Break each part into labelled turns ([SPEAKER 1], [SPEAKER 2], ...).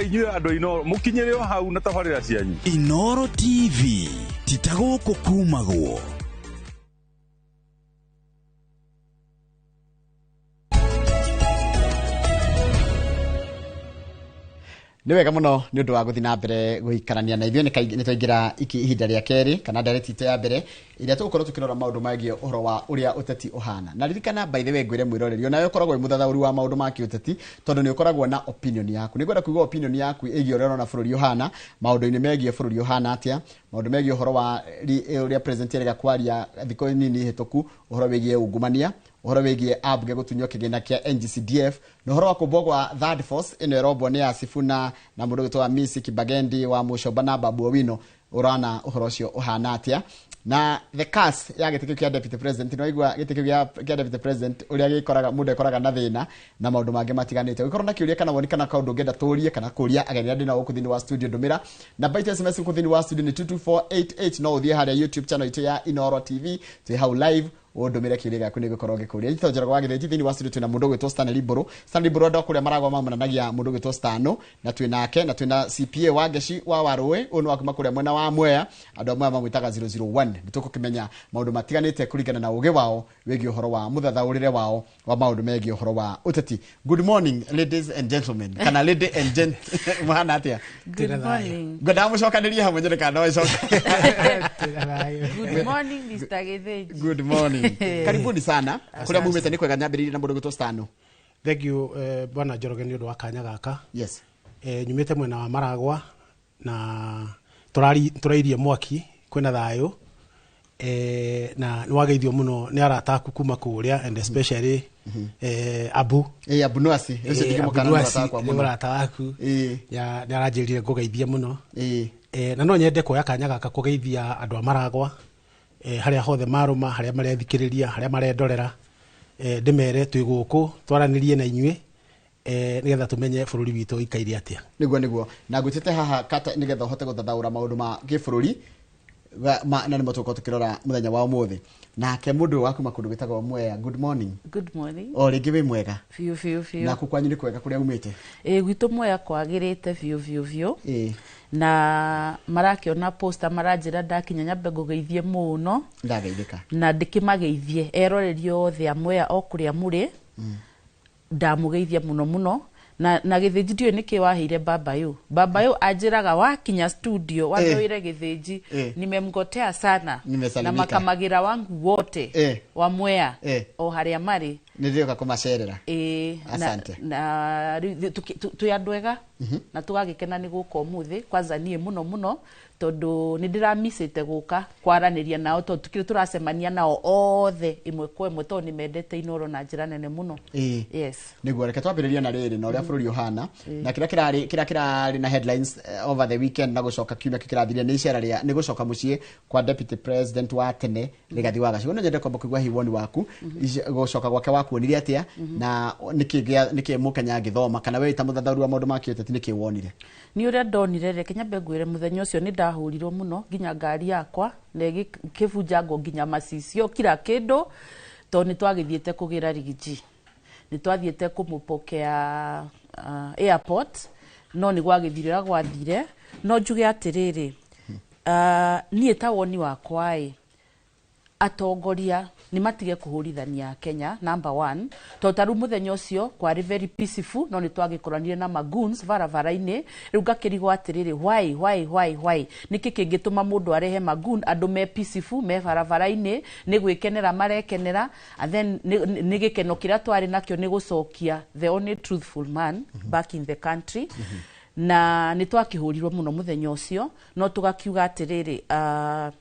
[SPEAKER 1] Inyuĩ andũ a Inooro mũkinyĩre o hau na tabarĩra cianyu.
[SPEAKER 2] Inooro TV ti ta gũkũ kumagwo.
[SPEAKER 3] Nĩ wega mũno nĩ ũndũ wa gũthiĩ na mbere gũikarania na ithuĩ. Nĩ twaingĩra ihinda rĩa kerĩ kana ndereti itũ ya mbere ĩrĩa tũgũkorwo tũkĩrora maũndũ megiĩ ũhoro wa ũrĩa ũteti ũhana. Na ririkana, by the way, ngwĩre mwĩroreri, onawe ũkoragwo wĩ mũthathaũri wa maũndũ ma kĩũteti, tondũ nĩ ũkoragwo na opinion yaku. Nĩ ngwenda kũigua opinion yaku ĩgiĩ ũrĩa ũrona bũrũri ũhana, maũndũ-inĩ megiĩ bũrũri ũhana atĩa, maũndũ megiĩ ũhoro wa ũrĩa president erĩga kwaria thikũ nini hĩtũku, ũhoro wĩgiĩ ungumania, ũhoro wĩgiĩ ambunge gũtunywo kĩgĩna kĩa NGCDF, na ũhoro wa kũmbwo gwa third force ĩno ĩrombwo nĩ Asifuna na mũndũ ũgwĩtwo Hamisi Kibagendi wa Mũcomba na Babu Owino. Ũrona ũhoro ũcio ũhana atĩa? Na the curse ya gĩtĩ kĩu kĩa deputy president, nĩ waigua gĩtĩ kĩu kĩa deputy president ũrĩa gĩkoraga mũndũ ekoraga na thĩna na maũndũ mangĩ matiganĩte. Ũngĩkorwo na kĩũria kana woni kana kaũndũ ũngĩenda tũrie kana kũria ageni arĩa ndĩ nao gũkũ thĩinĩ wa studio, ndũmĩra namba itũ SMS gũkũ thĩinĩ wa studio nĩ 22488. No ũthiĩ harĩa YouTube channel itũ ya Inooro TV, twĩ hau live, ũndũmĩre kĩũria gĩaku, nĩ ngũkorwo ngĩkũria. Njĩtagwo Njoroge wa Gĩthĩnji. Thĩinĩ wa studio twĩna mũndũ ũgwĩtwo Stanley Mbũrũ. Stanley Mbũrũ, andũ a kũrĩa maragwa mamonanagia mũndũ ũgwĩtwo Stano, na twĩ nake na twĩna CPA wa Ngeci wa Warũĩ, ũyũ nĩ wa kuma kũrĩa mwena wa Mwea, andũ a Mwea mamwĩtaga 001. Nĩ tũgũkĩmenya maũndũ matiganĩte kũringana na ũgĩ wao wĩgiĩ ũhoro wa mũthathaũrĩre wao wa maũndũ megiĩ ũhoro wa ũteti. Good morning, ladies and gentlemen, kana lady and gent. Mũhana atĩa?
[SPEAKER 4] Good morning.
[SPEAKER 3] Ngwendaga mũcokanĩrie hamwe nyone kana no ĩcoke.
[SPEAKER 4] Good morning, Mr. Githinji.
[SPEAKER 3] Good morning, karibuni sana. Kũrĩa mumĩte nĩ kwega? Nyambĩrĩirie na mũndũ gwĩtwo Stano.
[SPEAKER 5] Thank you, bwana Njoroge, nĩ ũndũ wa kanya gaka. Nyumĩte mwena wa Maragwa na tũrairie mwaki, kwĩna thayũ, na nĩ wageithio mũno nĩ arata aku kuma kũrĩa and especially Abu.
[SPEAKER 3] Ĩ, Abunuasi ũcio. Ndingĩmũkana, nĩ
[SPEAKER 5] Abu
[SPEAKER 3] mũrata wakwa
[SPEAKER 5] nĩ
[SPEAKER 3] mũno.
[SPEAKER 5] Mũrata waku. Nĩ aranjĩrire ngũgeithie mũno. Na no nyende kuoya kanya gaka kũgeithia andũ a Maragwa, harĩa hothe marũma, harĩa marethikĩrĩria, harĩa marendorera, ndĩmere twĩ gũkũ twaranĩrie na inyuĩ, nĩgetha tũmenye bũrũri witũ ũikaire atĩa.
[SPEAKER 3] Nĩguo na ngwĩtĩte haha kata nĩgetha ũhote gũthathaũra maũndũ ma gĩbũrũri na nĩmo tũgũkorwo tũkĩrora mũthenya wa ũmũthĩ. Nake mũndũ ũyũ wa kuma kũndũ gwĩtagwo Mwea, good morning.
[SPEAKER 4] Good morning.
[SPEAKER 3] O rĩngĩ wĩ mwega?
[SPEAKER 4] Biũ biũ biũ.
[SPEAKER 3] Naku kwanyu nĩ kwega kũrĩa umĩte?
[SPEAKER 4] Ĩ, gwitũ Mwea kwagĩrĩte biũ biũ biũ. Na marakĩona poster, maranjĩra ndakinya nyambe ngũgeithie mũno.
[SPEAKER 3] Ndageithĩka.
[SPEAKER 4] Na ndĩkĩmageithie eroreri othe a Mwea o kũrĩa mũrĩ, ndamũgeithia mũno mũno. Na Gĩthĩnji, ndiũĩ nĩkĩ waheire baba yu. Baba yu anjĩraga wakinya studio wambe wĩre Gĩthĩnji nimemgotea sana na
[SPEAKER 3] Nimesalimika.
[SPEAKER 4] Makamagira wangu wote wa Mwea o harĩa marĩ.
[SPEAKER 3] Nĩ ndĩroka kũmacerera.
[SPEAKER 4] Ĩĩ, na,
[SPEAKER 3] Asante.
[SPEAKER 4] Na rĩu twĩ andũ ega na tũgagĩkena nĩ gũka ũmũthĩ. Kwanza niĩ mũno mũno, tondũ nĩ ndĩramicĩte gũka kwaranĩria nao, tondũ tukĩrĩ tũracemania nao othe ĩmwe kwa ĩmwe, tondũ nĩ mendete Inooro na njĩra nene mũno. Yes.
[SPEAKER 3] Nĩguo, reke twambĩrĩrie na rĩrĩ na ũrĩa bũrũri ũhana na kĩrĩa kĩrarĩ na headlines over the weekend na gũcoka kiumia kĩu kĩrathirire nĩ icera rĩa nĩ gũcoka mũciĩ kwa deputy president wa tene Rigathi wa Gachagua. No nyende kwamba kũigua hihi woni waku, gũcoka gwake wakuonire atĩa, na nĩkĩ mũkenya angĩthoma, kana we ta mũthathaũri wa maũndũ ma kĩũteti nĩkĩ wonire?
[SPEAKER 4] Nĩ ũrĩa ndonire, reke nyambe ngwĩre, mũthenya ũcio nĩ ndahũrirwo mũno nginya ngari yakwa na ĩgĩkĩbunjangwo nginya macicio kila kĩndũ, tondũ nĩ twagĩthiĩte kũgĩra Rigiji, nĩ twathiĩte kũmũpokea airport, no nĩ gwagĩthire ũrĩa gwathire. No njuge atĩrĩrĩ, niĩ ta woni wakwa ĩ, atongoria nĩ matige kũhũrithania Kenya, number one, tondũ ta rĩu mũthenya ũcio kwarĩ very peaceful, no nĩ twagĩkoranire na magoons barabara-inĩ. Rĩu ngakĩrigwo atĩrĩrĩ, why, why, why, why? Nĩkĩ kĩngĩtũma mũndũ arehe magoon andũ me peaceful me barabara-inĩ, nĩ gwĩkenera marekenera? And then nĩ gĩkeno kĩrĩa twarĩ nakĩo nĩ gũcokia the only truthful man back in the country, na nĩ twakĩhũrirwo mũno mũthenya ũcio. No tũgakiuga atĩrĩrĩ,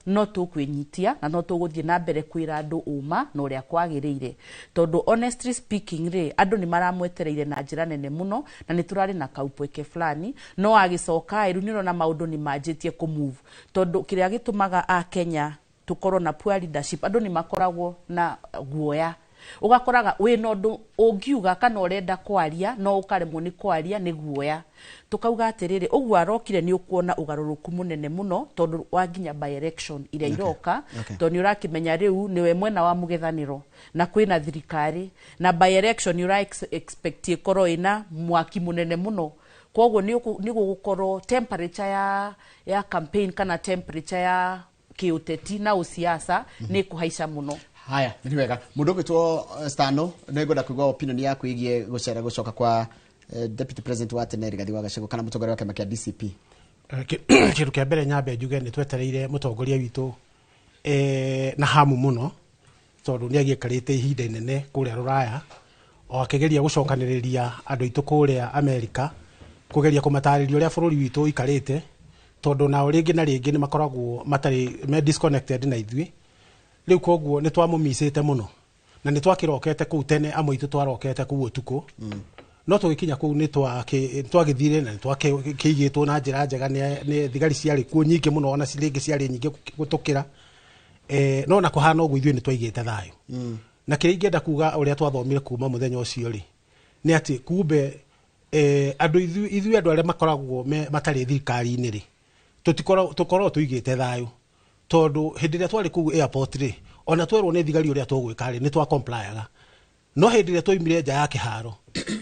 [SPEAKER 4] no tũkwĩnyitia na no tũgũthiĩ na mbere kwĩra andũ ũma na ũrĩa kwagĩrĩire, tondũ honestly speaking rĩ, andũ nĩ maramwetereire na njĩra nene mũno, na nĩ tũrarĩ na kaupweke fulani. No agĩcoka ĩ, rĩu nĩ ũrona maũndũ nĩ manjĩtie kũmove, tondũ kĩrĩa gĩtũmaga a Kenya tũkorwo na poor leadership, andũ nĩ makoragwo na guoya. Ũgakoraga wĩna ũndũ ũngiuga kana ũrenda kwaria, no ũkaremwo nĩ kwaria nĩ guoya. Tũkauga atĩrĩrĩ, ũguo arokire nĩ ũkuona ũgarũrũku mũnene mũno, tondũ wa nginya by election iria iroka, tondũ nĩ ũrakĩmenya rĩu nĩwe mwena wa mũgethanĩro na kwĩna thirikari, na by election nĩ ũra expect ĩkorwo ĩna mwaki mũnene mũno. Koguo nĩ gũgũkorwo temperature ya campaign kana temperature ya kĩũteti na ũsiasa nĩ kũhaica mũno.
[SPEAKER 3] Haya, nĩ wega. Mũndũ ũgwĩtwo Stano, nĩ ngwenda kũigua opinion yaku ĩgiĩ gũcera gũcoka kwa Deputy President wa tene Rigathi wa Gachagua kana mũtongoria wa kĩama kĩa DCP.
[SPEAKER 5] Kĩndũ kĩa mbere nyambe njuge nĩ twetereire mũtongoria witũ na hamu mũno, tondũ nĩ agĩikarĩte ihinda inene kũrĩa Rũraya o akĩgeria gũcokanĩrĩria andũ aitũ kũrĩa Amerika, kũgeria kũmatarĩria ũrĩa bũrũri witũ ũikarĩte, tondũ nao rĩngĩ na rĩngĩ nĩ makoragwo matarĩ me disconnected na ithuĩ. Rĩu koguo nĩ twamũmicĩte mũno na nĩ twakĩrokete kũu tene, amwe aitũ twarokete kũu ũtukũ. No tũgĩkinya kũu nĩ twagĩthire na nĩ twakĩigĩtwo na njĩra njega nĩ thigari ciarĩ kuo nyingĩ mũno, ona rĩngĩ ciarĩ nyingĩ gũtũkĩra. No na kũhana ũguo ithuĩ nĩ twaigĩte thayũ. Na kĩrĩa ingĩenda kuga ũrĩa twathomire kuma mũthenya ũcio rĩ, nĩ atĩ kumbe andũ ithuĩ andũ arĩa makoragwo matarĩ thirikari-inĩ rĩ, tũkoragwo tũigĩte thayũ, tondũ hĩndĩ ĩrĩa twarĩ kũu airport rĩ, ona twerwo nĩ thigari ũrĩa tũgwĩka rĩ, nĩ twa-complyaga. No hĩndĩ ĩrĩa twaumire nja ya kĩharo,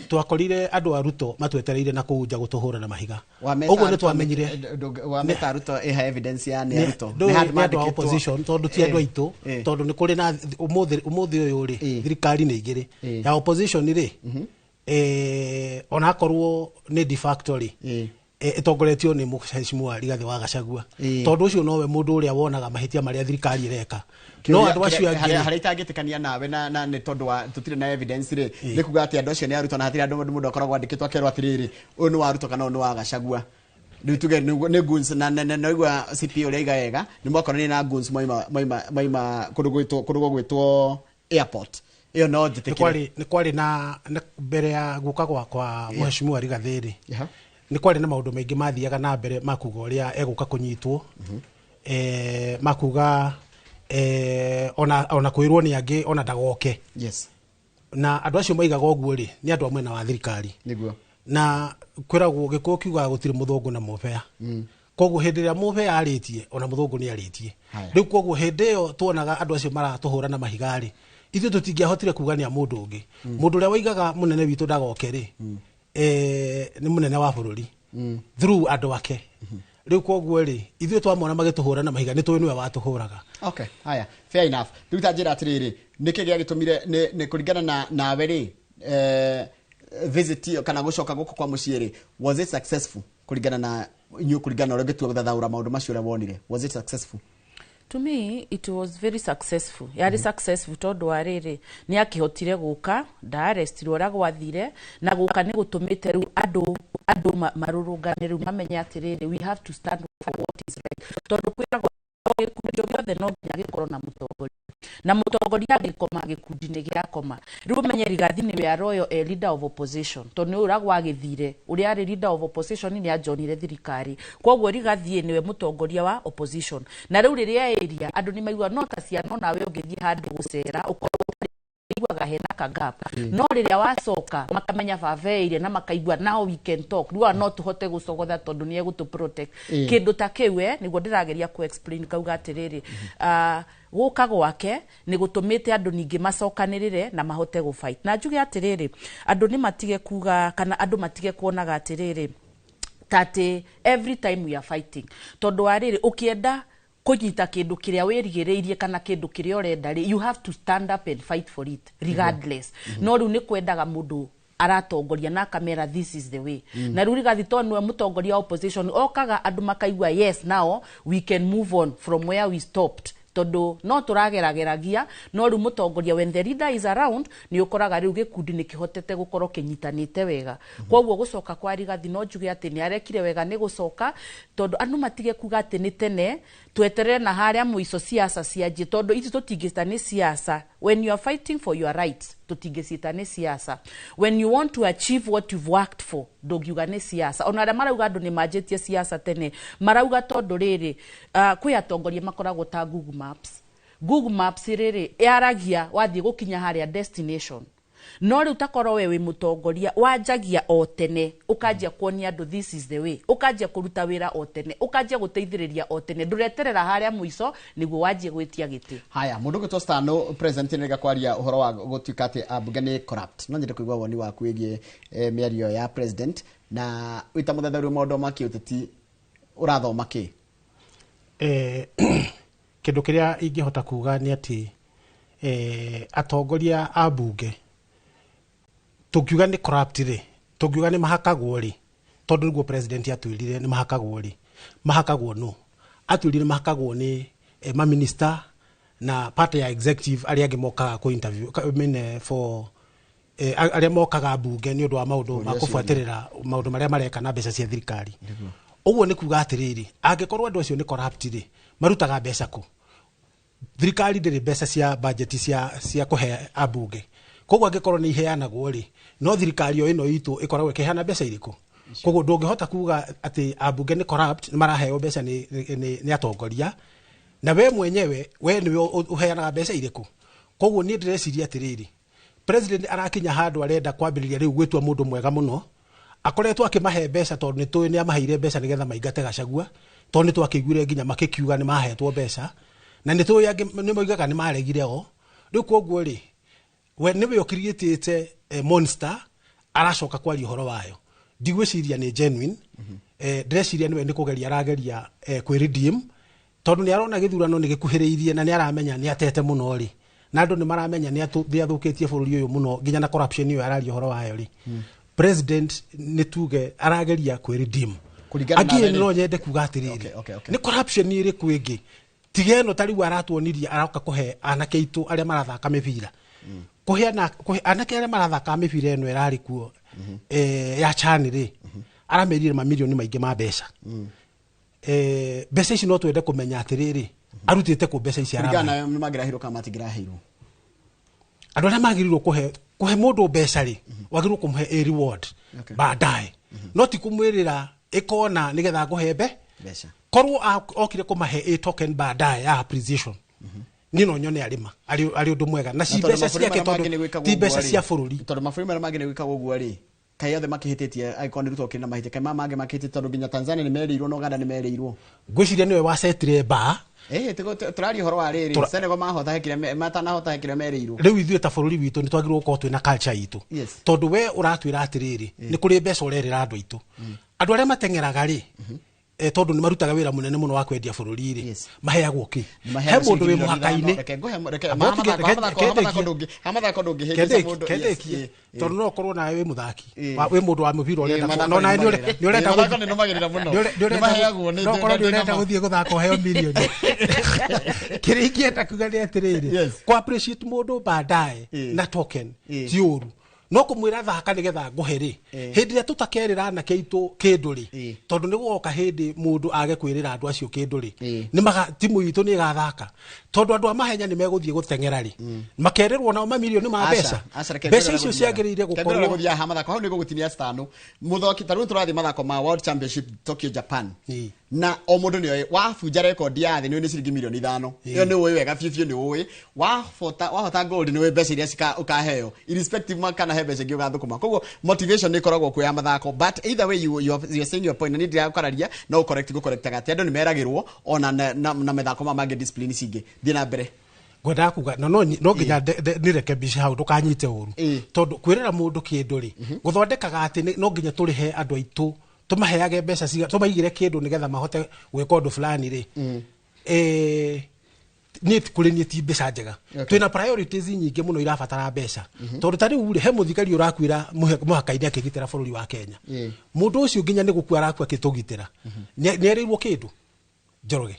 [SPEAKER 5] twakorire andũ a Ruto matwetereire na kũu nja gũtũhũra na mahiga. Ũguo nĩ twamenyire
[SPEAKER 3] wameta Ruto ĩha evidence ya nĩ Ruto,
[SPEAKER 5] nĩ handũ andũ a opposition, tondũ ti andũ aitũ, tondũ nĩ kũrĩ na ũmũthĩ ũyũ rĩ, thirikari nĩ igĩrĩ ya opposition rĩ, onakorwo nĩ de facto rĩ, ĩtongoretio nĩ Mheshimiwa Rigathi wa Gachagua, tondũ ũcio nowe mũndũ ũrĩa wonaga mahĩtia marĩa thirikari ĩreka. No andũ acio angĩ
[SPEAKER 3] harĩa itangĩtĩkania nawe na nĩ tondũ wa tũtirĩ na evidence rĩ, nĩ kuga atĩ andũ acio nĩ arutwo na hatirĩ andũ mũndũ akoragwo andĩkĩtwo akerwo atĩrĩrĩ, ũyũ nĩ wa Ruto kana ũyũ nĩ wa Gachagua. Rĩu tuge nĩ goons na naigua CP ũrĩa aiga wega, nĩ mwakoranire na goons maima kũndũ gũgwĩtwo airport. Ĩyo no njĩtĩkĩre.
[SPEAKER 5] Nĩ kwarĩ na mbere ya gũka gwakwa Mheshimiwa Rigathi rĩ, nĩ kwarĩ na maũndũ maingĩ mathiaga na mbere ma kuga ũrĩa egũka kũnyitwo, ma kuga ona kwĩrwo nĩ angĩ ona ndagoke.
[SPEAKER 3] Yes.
[SPEAKER 5] Na andũ acio maigaga ũguo rĩ, nĩ andũ a mwena wa thirikari.
[SPEAKER 3] Nĩguo.
[SPEAKER 5] Na kwĩragwo Gĩkũyũ kiugaga gũtirĩ mũthũngũ na mũbea. Koguo hĩndĩ ĩrĩa mũbea arĩtie, ona mũthũngũ nĩ arĩtie. Rĩu koguo hĩndĩ ĩyo tuonaga andũ acio maratũhũra na mahiga rĩ, ithuĩ tũtingĩahotire kuga nĩ a mũndũ ũngĩ. Mũndũ ũrĩa waigaga mũnene witũ ndagoke rĩ, nĩ mũnene wa bũrũri through andũ ake. Rĩu koguo rĩ, ithuĩ twamona magĩtũhũra na mahiga nĩ tũĩ nĩwe watũhũraga.
[SPEAKER 3] Okay, haya, fair enough. Rĩu ta njĩra atĩrĩrĩ, nĩkĩ gĩagĩtũmire nĩ kũringana nawe rĩ, visit ĩyo kana gũcoka gũkũ kwa mũciĩ rĩ, was it successful kũringana na inyuĩ, kũringana na ũrĩa ũngĩtua gũthathaũra maũndũ macio ũrĩa wonire, was it successful?
[SPEAKER 4] To me it was very successful. Yarĩ successful tondũ wa rĩrĩ, nĩ akĩhotire gũka, ndaarrestirwo ũrĩa gwathire, na gũka nĩ gũtũmĩte rĩu andũ marũrũngane rĩu mamenye atĩrĩrĩ, we have to stand for what is right. Tondũ kwĩragwo gĩkundi gĩothe no nginya gĩkorwo na mũtongoria, na mũtongoria angĩkoma gĩkundi nĩ gĩakoma. Rĩu ũmenye Rigathi nĩwe aroyo a leader of opposition, tondũ nĩ ũrĩa gwagĩthire, ũrĩa arĩ leader of opposition nĩ ajonire thirikari, koguo Rigathi nĩwe mũtongoria wa opposition. Na rĩu rĩrĩa area andũ nĩ maigua no ta ciana, nawe ũngĩthiĩ handũ gũcera ũkorwo iguaga hena ka gap, no rĩrĩa wacoka makamenya baba ĩire na makaigua now we can talk, rĩu no tũhote gũcogotha tondũ nĩ egũtũ protect. Kĩndũ ta kĩu nĩguo ndĩrageria ku explain kauga atĩrĩrĩ, gũka gwake nĩ gũtũmĩte andũ ningĩ macokanĩrĩre na mahote gũ fight. Na njuge atĩrĩrĩ, andũ nĩ matige kuga kana andũ matige kuonaga atĩrĩrĩ tatĩ every time we are fighting, tondũ wa rĩrĩ ũkĩenda kũnyita kĩndũ kĩrĩa wĩrigĩrĩirie kana kĩndũ kĩrĩa ũrenda rĩ, you have to stand up and fight for it regardless. No rĩu nĩ kwendaga mũndũ aratongoria na akamera this is the way. Na rĩu Rigathi tondũ nĩwe mũtongoria wa opposition, okaga andũ makaigua yes, now we can move on from where we stopped, tondũ no tũragerageragia, no rĩu mũtongoria when the leader is around nĩ ũkoraga rĩu gĩkundi nĩ kĩhotete gũkorwo kĩnyitanĩte wega. Koguo gũcoka kwa Rigathi no njuge atĩ nĩ arekire wega nĩ gũcoka, tondũ andũ matige kuga atĩ nĩ tene tweterere na harĩa mũico siasa cianjie, tondũ ithuĩ tũtingĩcita nĩ siasa. When you are fighting for your rights tũtingĩcita nĩ siasa. When you want to achieve what you've worked for ndũngiuga nĩ siasa. Ona arĩa marauga andũ nĩ manjĩtie siasa tene marauga tondũ rĩrĩ, kwĩ atongoria makoragwo ta Google Maps. Google Maps rĩrĩ yaragia wathiĩ gũkinya harĩa destination, no rĩu takorwo we wĩ mũtongoria wanjagia o tene, ũkanjia kuonia andũ this is the way, ũkanjia kũruta wĩra o tene, ũkanjia gũteithĩrĩria o tene, ndũreterera harĩa mũico nĩguo wanjie gwĩtia gĩtĩ.
[SPEAKER 3] Haya, mũndũ ũgwĩtwo Stano president nĩ kwaria ũhoro wa gũtuĩka atĩ ambunge nĩ corrupt. No nyende kũigua woni waku wĩgiĩ mĩario ya president Na wĩ ta mũthathaũri wa maũndũ ma kĩũteti ũrathoma kĩ?
[SPEAKER 5] Kĩndũ kĩrĩa ingĩhota kuga nĩ atĩ atongoria a mbunge tũngiuga nĩ corrupt rĩ, tũngiuga nĩ mahakagwo rĩ, tondũ nĩguo president atwĩrire nĩ mahakagwo rĩ, mahakagwo no atwĩrire mahakagwo nĩ maminista na part ya executive arĩa angĩ mokaga kũ interview I mean, for arĩa mokaga mbunge nĩ ũndũ wa maũndũ ma kũbuatĩrĩra maũndũ marĩa mareka na mbeca cia thirikari. Ũguo nĩ kuga atĩrĩrĩ, angĩkorwo andũ acio nĩ corrupt rĩ, marutaga mbeca kũ? Thirikari ndĩrĩ mbeca cia budget cia kũhe ambunge, koguo angĩkorwo nĩ iheanagwo rĩ, no thirikari o ĩno itũ ĩkoragwo ĩkĩheana mbeca irĩkũ? Koguo ndũngĩhota kuga atĩ ambunge nĩ corrupt, nĩ maraheo mbeca nĩ atongoria, na we mwenyewe we nĩwe ũheanaga mbeca irĩkũ. Koguo niĩ ndĩreciria atĩrĩrĩ, president arakinya handũ arenda kwambĩrĩria rĩu gwĩtua mũndũ mwega mũno, akoretwo akĩmahe mbeca tondũ nĩ tũĩ nĩ amaheire mbeca nĩgetha maingate Gachagua, tondũ nĩ twakĩiguire nginya makĩkiuga nĩ mahetwo mbeca, na nĩ tũĩ angĩ nĩ moigaga nĩ maregire o. Rĩu koguo rĩ, we nĩwe ũkiriĩtĩte monster, aracoka kwaria ũhoro wayo. Ndigwĩciria nĩ genuine. Ndĩreciria nĩwe nĩ kũgeria arageria kwĩ redeem, tondũ nĩ arona gĩthurano nĩ gĩkuhĩrĩirie na nĩ aramenya nĩ atete mũno rĩ, na andũ nĩ maramenya nĩ athũkĩtie bũrũri ũyũ mũno nginya na corruption ĩyo araria ũhoro wayo rĩ. President nĩ tuge arageria kwĩ redeem.
[SPEAKER 3] Kũringana na
[SPEAKER 5] Again,
[SPEAKER 3] rĩrĩ-
[SPEAKER 5] no nyende kuga atĩrĩrĩ,
[SPEAKER 3] Okay.
[SPEAKER 5] nĩ corruption ĩrĩkũ ĩngĩ tiga ĩno ta rĩu aratuonirie aroka kũhe anake aitũ arĩa marathaka mĩbira, kũhe anake arĩa marathaka mĩbira ĩno ĩrarĩ kuo ya CHAN rĩ, aramerire mamirioni maingĩ ma mbeca. Mbeca ici no twende kũmenya atĩrĩrĩ, arutĩte kũ mbeca ici
[SPEAKER 3] Kũringana
[SPEAKER 5] aramahe?
[SPEAKER 3] na nĩ mangĩraheirwo kana matingĩraheirwo?
[SPEAKER 5] Andũ arĩa magĩrĩirwo kũhe mũndũ mbeca rĩ, wagĩrĩirwo kũmũhe a reward baadaye, no ti kũmwĩrĩra ĩkona nĩgetha ngũhe
[SPEAKER 3] mbeca.
[SPEAKER 5] Korwo okire kũmahe a token baadaye ya appreciation, niĩ no nyone arĩma arĩ ũndũ mwega na ci
[SPEAKER 3] Na tondũ
[SPEAKER 5] mbeca
[SPEAKER 3] mabũrũri
[SPEAKER 5] ciake,
[SPEAKER 3] marĩa mangĩ nĩ
[SPEAKER 5] tondũ
[SPEAKER 3] gwĩkagwo
[SPEAKER 5] ti mbeca
[SPEAKER 3] ũguo rĩ,
[SPEAKER 5] cia bũrũri.
[SPEAKER 3] Tondũ mabũrũri marĩa mangĩ nĩ gwĩkagwo ũguo rĩ, kaĩ othe makĩhĩtĩtie? Angĩkorwo nĩ Ruto ũkĩrĩ na mahĩtia, kaĩ maya mangĩ makĩhĩtĩtie? Tondũ nginya Tanzania nĩ merĩirwo na Uganda nĩ merĩirwo.
[SPEAKER 5] Ngwĩciria nĩwe wacetire ba.
[SPEAKER 3] Tũraria ũhoro wa rĩrĩ, Senegal mahota he kĩrĩa matanahota he kĩrĩa merĩirwo.
[SPEAKER 5] Rĩu ithuĩ ta bũrũri witũ nĩ twagĩrĩirwo gũkorwo twĩna culture itũ. Tondũ we ũratwĩra atĩrĩrĩ, nĩ kũrĩ mbeca ũrerĩra andũ aitũ, andũ arĩa mateng'eraga rĩ, tondũ nĩ marutaga wĩra mũnene mũno wa kwendia bũrũri rĩ, maheagwo kĩ? He mũndũ wĩ mũhaka-inĩ.
[SPEAKER 3] Reke ngũhe, reke
[SPEAKER 5] Amba ũtige,
[SPEAKER 3] ha mathako ndũngĩhĩngĩca mũndũ.
[SPEAKER 5] Kendĩkie, tondũ no ũkorwo nawe wĩ mũthaki, wĩ mũndũ wa mũbira ũrenda
[SPEAKER 3] Mathako
[SPEAKER 5] no nawe
[SPEAKER 3] nĩ
[SPEAKER 5] nĩ ũrenda
[SPEAKER 3] Mathako nĩ nũmagĩrĩra mũno.
[SPEAKER 5] nĩ
[SPEAKER 3] Nĩ maheagwo
[SPEAKER 5] no ũkorwo nĩ ũrenda gũthiĩ gũthaka ũheo mirioni. Kĩrĩa ingĩenda kuga nĩ atĩrĩrĩ, kũ appreciate mũndũ baadaye na token ti ũru, no kũmwĩra thaka nĩgetha ngũhe rĩ, hĩndĩ ĩrĩa tũtakerĩra anake aitũ kĩndũ rĩ, tondũ nĩ gũgoka hĩndĩ mũndũ age kwĩrĩra andũ acio kĩndũ rĩ, nĩ maga timu itũ nĩ ĩgathaka, tondũ andũ a mahenya nĩ megũthiĩ gũteng'era rĩ, makerĩrwo nao mamirioni ma mbeca.
[SPEAKER 3] Aca, reke
[SPEAKER 5] Mbeca
[SPEAKER 3] ngwĩre
[SPEAKER 5] icio
[SPEAKER 3] gũthiaga.
[SPEAKER 5] ciagĩrĩire
[SPEAKER 3] Reke ngwĩre
[SPEAKER 5] gũkorwo
[SPEAKER 3] gũthiaga ha mathako hau nĩ gũgũtinia citano mũthaki. Ta rĩu tũrathiĩ mathako ma World Championship Tokyo, Japan, na o mũndũ nĩ oĩ wabunja rekondi ya thĩ nĩ ciringi mirioni 5. Ĩyo nĩ ũĩ wega biũ biũ, nĩ ũĩ wahota wahota gold nĩ ũĩ mbeca iria ũkaheo, irrespective ma kana he mbeca ingĩ ũgathũkũma. Koguo motivation nĩ ĩkoragwo kuo ya mathako, but either way you are saying your point, na niĩ ndiragũkararia, no correct gũcorrectaga atĩ andũ nĩ meragĩrwo ona na mathako ma mangĩ discipline cingĩ. Thiĩ na mbere.
[SPEAKER 5] Ngwendaga kuga na no nginya nirekebishe hau ndũkanyite ũru, tondũ kwĩrĩra mũndũ kĩndũ rĩ, gũthondekaga atĩ no nginya tũrĩhe andũ aitũ, tũmaheage mbeca tũmaigĩre kĩndũ nĩgetha mahote gwĩka ũndũ fulani rĩ, niĩ kũrĩ niĩ ti mbeca njega. Twĩna priorities nyingĩ mũno irabatara mbeca, tondũ ta rĩu rĩ, he mũthigari ũrakuĩra mũhaka-inĩ akĩgitĩra bũrũri wa Kenya. Mũndũ ũcio nginya nĩ gũkua arakua akĩtũgitĩra, nĩ erĩirwo kĩndũ, Njoroge?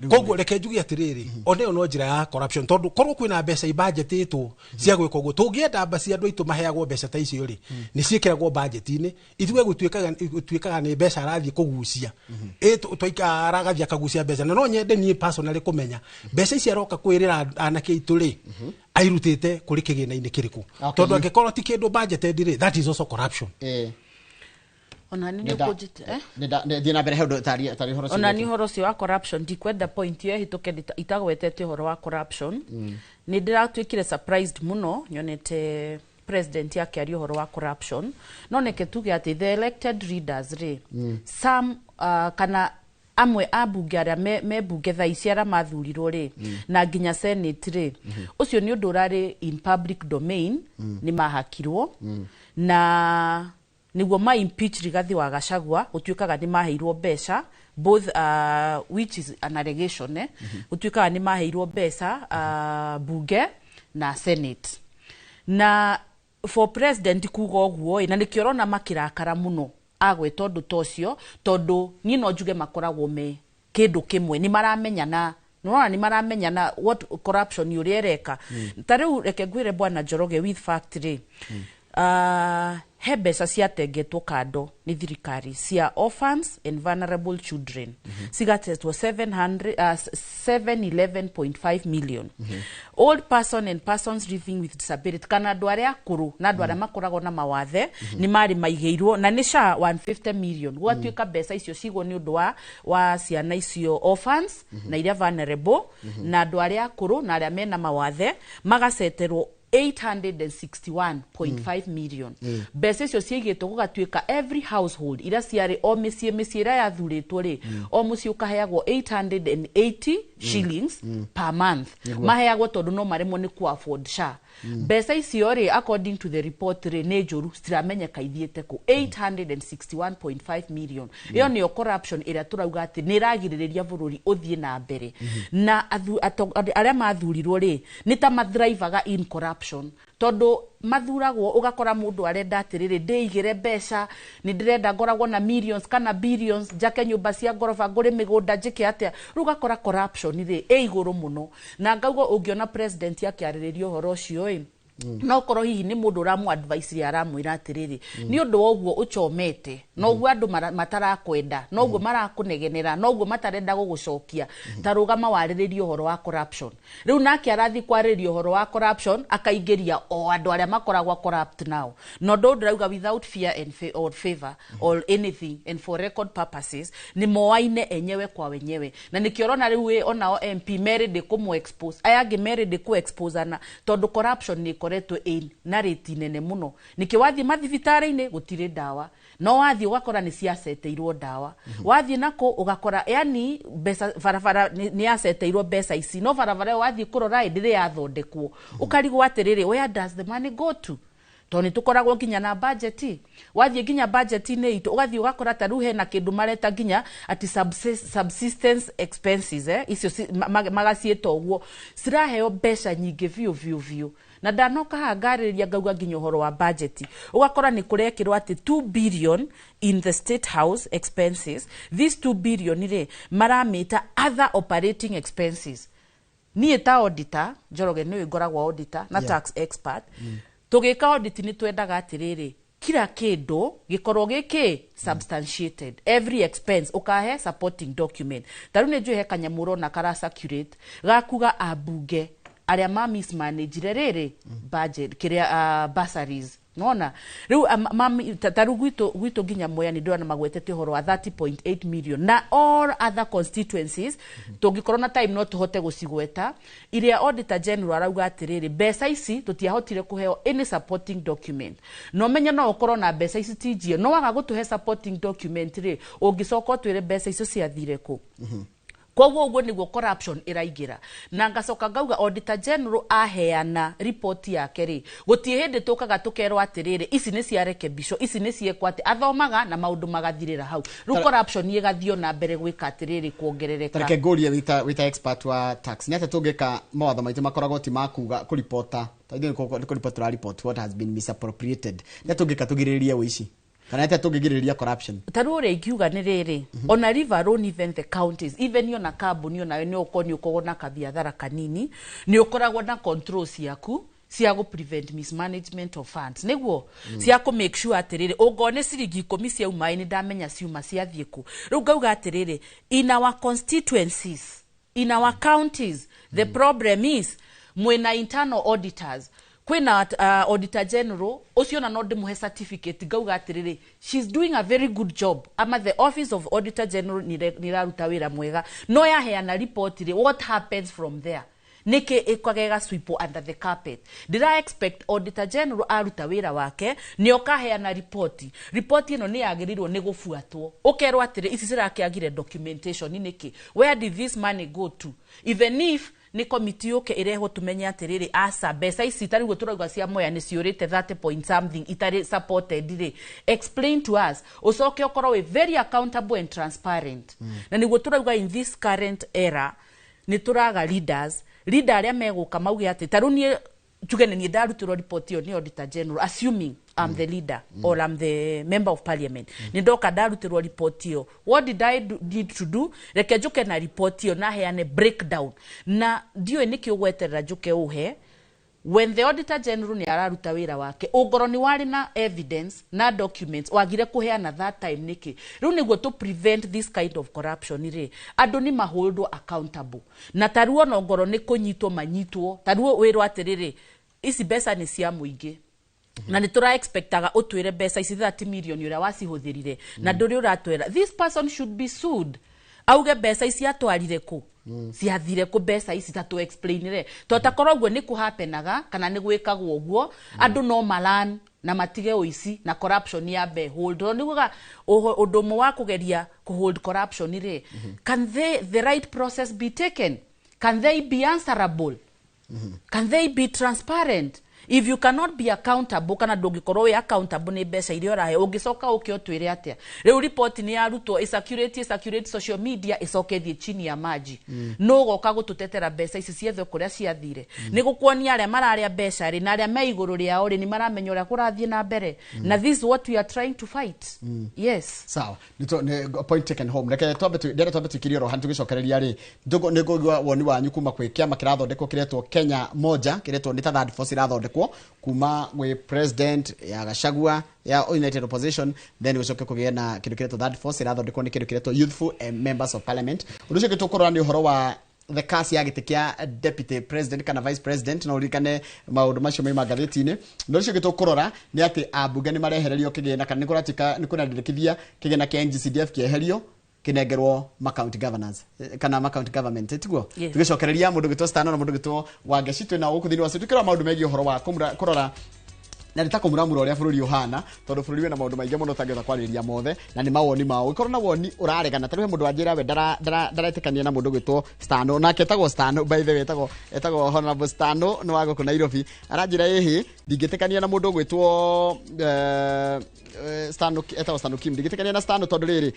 [SPEAKER 5] Koguo reke njuge atĩrĩrĩ, ona ĩyo no njĩra ya corruption, tondũ korwo kwĩna mbeca ibanjetĩtwo cia gwĩka ũguo, tũngĩenda mbaci andũ aitũ maheagwo mbeca ta icio rĩ, nĩ ciĩkĩragwo budget-inĩ. Ithuĩ gũtuĩkaga nĩ mbeca arathiĩ kũgucia. Twaika aragathiĩ akagucia mbeca, na no nyende niĩ personally kũmenya mbeca ici aroka kwĩrĩra anake aitũ rĩ, airutĩte kũrĩ kĩgĩna-inĩ kĩrĩkũ, tondũ angĩkorwo ti kĩndũ budgeted rĩ, that is also corruption.
[SPEAKER 4] Ona ni nĩ ũkũnjĩte, eh?
[SPEAKER 3] Thiĩ na mbere, he ũndũ tarĩ ũhoro ũcio
[SPEAKER 4] Ona ni
[SPEAKER 3] wĩkĩte.
[SPEAKER 4] ũhoro ũcio wa corruption, ndikwenda point ĩyo ĩhĩtũke itagwetete ũhoro wa corruption. Nĩ ndĩratuĩkire surprised mũno nyonete president akĩaria ũhoro wa corruption, no neke tuge atĩ the elected leaders rĩ, some kana amwe a mbunge arĩa me mbunge thaa ici arĩa mathurirwo rĩ, na nginya senate rĩ, ũcio nĩ ũndũ ũrarĩ in public domain, nĩ mahakirwo na Nĩguo ma impeach Rigathi wa Gachagua, gũtuĩkaga nĩ maheirwo mbeca both, which is an allegation, eh? Gũtuĩkaga nĩ maheirwo mbeca bunge na Senate, na for president kuga ũguo ĩ, na nĩkĩo ũrona makĩrakara mũno agwĩta ũndũ ta ũcio, tondũ niĩ no njuge makoragwo me kĩndũ kĩmwe, nĩ maramenyana. Nĩwona nĩ maramenyana what corruption ũrĩa ĩreka. Ta rĩu reke ngwĩre, bwana Njoroge, with fact rĩ, he mbeca ciatengetwo kando nĩ thirikari cia orphans and vulnerable children, cigatetwo 700, 711.5 million. Old person and persons living with disability, kana andũ arĩa akũrũ na andũ arĩa makoragwo na mawathe, nĩ marĩ maigĩirwo na nĩ SHA 150 million. Gwatuĩka mbeca icio cigwo nĩ ũndũ wa ciana icio, orphans na iria vulnerable, na andũ arĩa akũrũ na arĩa mena mawathe, magaceterwo 861.5 million. Mbeca icio ciigĩtwo, gũgatuĩka every household iria ciarĩ o mĩciĩ, mĩciĩ ĩrĩa yathurĩtwo rĩ, o mũciĩ ũkaheagwo 880 shillings per month. Maheagwo tondũ no maremwo nĩ ku afford SHA. Mbeca icio rĩ, according to the report rĩ, nĩ njũru, citiramenyeka ithiĩte kũ. 861.5 million, ĩyo nĩyo corruption ĩrĩa tũrauga atĩ nĩ ĩragirĩrĩria bũrũri ũthiĩ na mbere. Na arĩa mathurirwo rĩ, nĩ ta mathrivaga in corruption, tondũ mathuragwo ũgakora mũndũ arenda atĩrĩrĩ, ndĩigĩre mbeca, nĩ ndĩrenda ngoragwo na millions kana billions, njake nyũmba cia ngoroba, ngũre mĩgũnda, njĩke atĩa. Rĩu ũgakora corruption rĩ ĩ igũrũ mũno. Na ngauga ũngĩona president akĩarĩrĩria ũhoro ũcio ĩ, no korwo hihi nĩ mũndũ ũramũ advice rĩ, aramwĩra atĩrĩrĩ, nĩ ũndũ wa ũguo ũchomete, noguo andũ matarakwenda, noguo marakũnegenera, noguo matarenda gũgũcokia, ta rũgama warĩrĩrie ũhoro wa corruption. Rĩu nake arathiĩ kwarĩrĩria ũhoro wa corruption, akaingĩria o andũ arĩa makoragwo corrupt now. Na ũndũ ũyũ ndĩrauga without fear and or favor or anything, and for record purposes, nĩ moaine enyewe kwa wenyewe. Na nĩkĩo ũrona rĩu ĩ, onao MP merĩ kũmũ expose, aya angĩ merĩ kũ exposana, tondũ corruption nĩ ĩkoretwo ĩ na rĩti nene mũno. Nĩkĩo wathiĩ mathibitarĩ-inĩ gũtirĩ ndawa, no wathiĩ ũgakora nĩ ciaceteirwo ndawa, wathiĩ nako ũgakora yani mbeca barabara nĩ yaceteirwo mbeca ici, no barabara ĩyo wathiĩ kũrora ĩ, ndĩrĩ yathondekwo. Ũkarigwo atĩrĩrĩ, where does the money go to? Tondũ nĩ tũkoragwo nginya na budget. Wathiĩ nginya budget-inĩ itũ, ũgathiĩ ũgakora ta rĩu hena kĩndũ mareta nginya ati subsistence expenses, eh? Icio magaciĩta ũguo, ciraheo mbeca nyingĩ biũ biũ biũ. Na ndanoka haha ngarĩrĩria ngauga nginya ũhoro wa budget, ũgakora nĩ kũrekĩrwo atĩ 2 billion in the State House expenses. This 2 billion rĩ, maramĩta other operating expenses. Niĩ ta auditor, Njoroge, nĩũĩ ngoragwo auditor na tax expert, tũgĩka audit nĩ twendaga atĩrĩrĩ, kila kĩndũ gĩkorwo gĩkĩ substantiated, every expense ũkahe supporting document. Ta rĩu nĩ njũĩ he kanyamũ ũrona kara circulate gakuga ambunge arĩa ma mismanagire rĩrĩ budget kĩrĩa, bursaries. Nona rĩu ta rĩu gwitũ nginya Mwea nĩ ndĩrona magwetete ũhoro wa 30.8 million, na all other constituencies tũngĩkorwo na time no tũhote gũcigweta, iria auditor general arauga atĩrĩrĩ, mbeca ici tũtiahotire kũheo any supporting document. No menye no ũkorwo na mbeca ici ti njie, no waga gũtũhe supporting document rĩ, ũngĩcoka ũtwĩre mbeca icio ciathire kũ? Koguo ũguo nĩguo corruption ĩraingĩra. Na ngacoka ngauga auditor general aheana report yake rĩ, gũtirĩ hĩndĩ tũkaga tũkerwo atĩrĩrĩ, ici nĩ ciarekebicwo, ici nĩ ciekwo atĩ. Athomaga na maũndũ magathirĩra hau. Rĩu corruption ĩgathiĩ na mbere gwĩka atĩrĩrĩ, kuongerereka.
[SPEAKER 3] Tareke ngũrie, wĩta expert wa tax, nĩ atĩa tũngĩka mawatho maitũ makoragwo ti makuga kũripota, ta ithuĩ nĩ kũripot tũraripot what has been misappropriated? Nĩ atĩa tũngĩka tũgirĩrĩrie ũici, kana nĩ atĩa tũngĩgirĩrĩria corruption?
[SPEAKER 4] Ta rĩu ũrĩa ingiuga nĩ rĩrĩ, ona leave alone even the counties, even ona kambuni onayo, nĩ ũkorwo nĩ ũkoragwo na kabiathara kanini, nĩ ũkoragwo na control ciaku cia gũ prevent mismanagement of funds, nĩguo cia kũ make sure atĩrĩrĩ, ũngorwo nĩ ciringi 10 ciauma ĩ, nĩ ndamenya ciuma ciathiĩ kũ. Rĩu ngauga atĩrĩrĩ, in our constituencies, in our counties, the problem is mwĩna internal auditors, kwĩna auditor general ũcio na no ndĩmũhe certificate, ngauga atĩrĩrĩ, she's doing a very good job, ama the office of auditor general nĩ ĩraruta wĩra mwega. No yaheana report rĩ, what happens from there? Nĩkĩ ĩkaga ĩgasweepwo under the carpet? Ndĩra expect auditor general aruta wĩra wake, nĩ ũkaheana ripoti. Ripoti ĩno nĩ yagĩrĩirwo nĩ gũbuatwo, ũkerwo atĩrĩ, ici cirakĩagire documentation nĩkĩ? Where did this money go to? Even if Nĩ komiti yũke ĩrehwo tumenye atĩrĩrĩ, aca, mbeca ici ta rĩu tũrauga cia Mwea nĩ ciũrĩte 30 point something itarĩ supported rĩ, explain to us, ũcoke ũkorwo wĩ very accountable and transparent. Na nĩguo tũrauga in this current era nĩ tũraga leaders, leader arĩa megũka mauge atĩ ta rĩu niĩ tuge nĩ niĩ ndarutĩrwo report ĩyo nĩ Auditor General, assuming I'm the leader or I'm the member of parliament, nĩ ndoka ndarutĩrwo report ĩyo, what did I need to do? Reke njũke na report ĩyo na heane breakdown, na ndiũĩ nĩkĩ ũgweterera njũke ũhe when the Auditor General nĩ araruta wĩra wake. Ũngorwo nĩ warĩ na evidence na documents, wagire kũheana that time nĩkĩ? Rĩu nĩguo to prevent this kind of corruption rĩ, andũ nĩ maholdwo accountable, na tarĩu ona ongorwo nĩ kũnyitwo manyitwo, tarĩu wĩrwo atĩrĩrĩ, ici mbeca nĩ cia mũingĩ na nĩ tũra expectaga ũtwĩre mbeca ici 30 million ũrĩa wacihũthĩrire, na ndũrĩ ũratwĩra. This person should be sued, auge mbeca ici atwarire kũ, ciathire kũ mbeca ici, ta tũ explainire to takorwo ũguo nĩ kũhapenaga kana nĩ gwĩkagwo ũguo, andũ no malan na matige ũici na corruption yambe hold. Tondũ nĩguga ũndũ ũmwe wa kũgeria kũ hold corruption rĩ, can the right process be taken? Can they be answerable? Can they be transparent? If you cannot be accountable, kana ndũngĩkorwo wĩ accountable nĩ mbeca iria ũrahe, ũngĩcoka ũke ũtwĩre atĩa? Rĩu report nĩ yarutwo, ĩcirculate, ĩcirculate social media, ĩcoke ĩthiĩ chini ya maji. No goka gũtũtetera mbeca ici ciethwo kũrĩa ciathire. Nĩ gũkuonia arĩa mararĩa mbeca rĩ, na arĩa me igũrũ rĩao rĩ, nĩ maramenya ũrĩa kũrathiĩ na mbere, na this is what we are trying to fight, yes.
[SPEAKER 3] Sawa. Nĩ point taken home. Reke twambe ndĩrenda twambe tuikirie oro handu, tũgĩcokereria rĩ, nĩ ngũigua woni wanyu kuma kwĩ kĩama kĩrathondekwo kĩretwo Kenya Moja, kĩretwo nĩ ta third force ĩrathondekwo kuma gwĩ president ya Gachagua ya United Opposition, then gũcoke kũgĩe na kĩndũ kĩretwo third force ĩrathondekwo nĩ kĩndũ kĩretwo Youthful Members of Parliament. Ũndũ ũcio ũngĩ tũkũrora nĩ ũhoro wa the curse ya gĩtĩ kĩa deputy president kana vice president, na ũririkane maũndũ macio maima ngathĩti-inĩ. No ũcio ũngĩ tũkũrora nĩ atĩ ambunge nĩ marehererio kĩgĩna, kana nĩ kũratuĩka nĩ kũrandĩkithia kĩgĩna kĩa NGCDF kĩeherio kĩnengerwo ma county governors, kana ma county government, tiguo?
[SPEAKER 4] Yes.
[SPEAKER 3] Tũgĩcokereria mũndũ gwĩtwo Stano na mũndũ gwĩtwo Wangeci twĩ nao gũkũ thĩinĩ wa studio, tũkĩrora maũndũ megiĩ ũhoro wa kũrora na nĩ ta kũmuramura ũrĩa bũrũri ũhana, tondũ bũrũri wĩna maũndũ maingĩ mũno ũtangĩhota kwarĩrĩria mothe, na nĩ mawoni mao. Ũngĩkorwo na woni ũraregana, ta rĩu he mũndũ wanjĩra we ndaretĩkania na mũndũ gwĩtwo Stano, nake etagwo Stano, by the way, etagwo Honorable Stano, nĩ wa gũkũ Nairobi. Aranjĩra ĩhĩ, ndingĩtĩkania na mũndũ gwĩtwo Stano, etagwo Stano Kim, ndingĩtĩkania na Stano tondũ rĩrĩ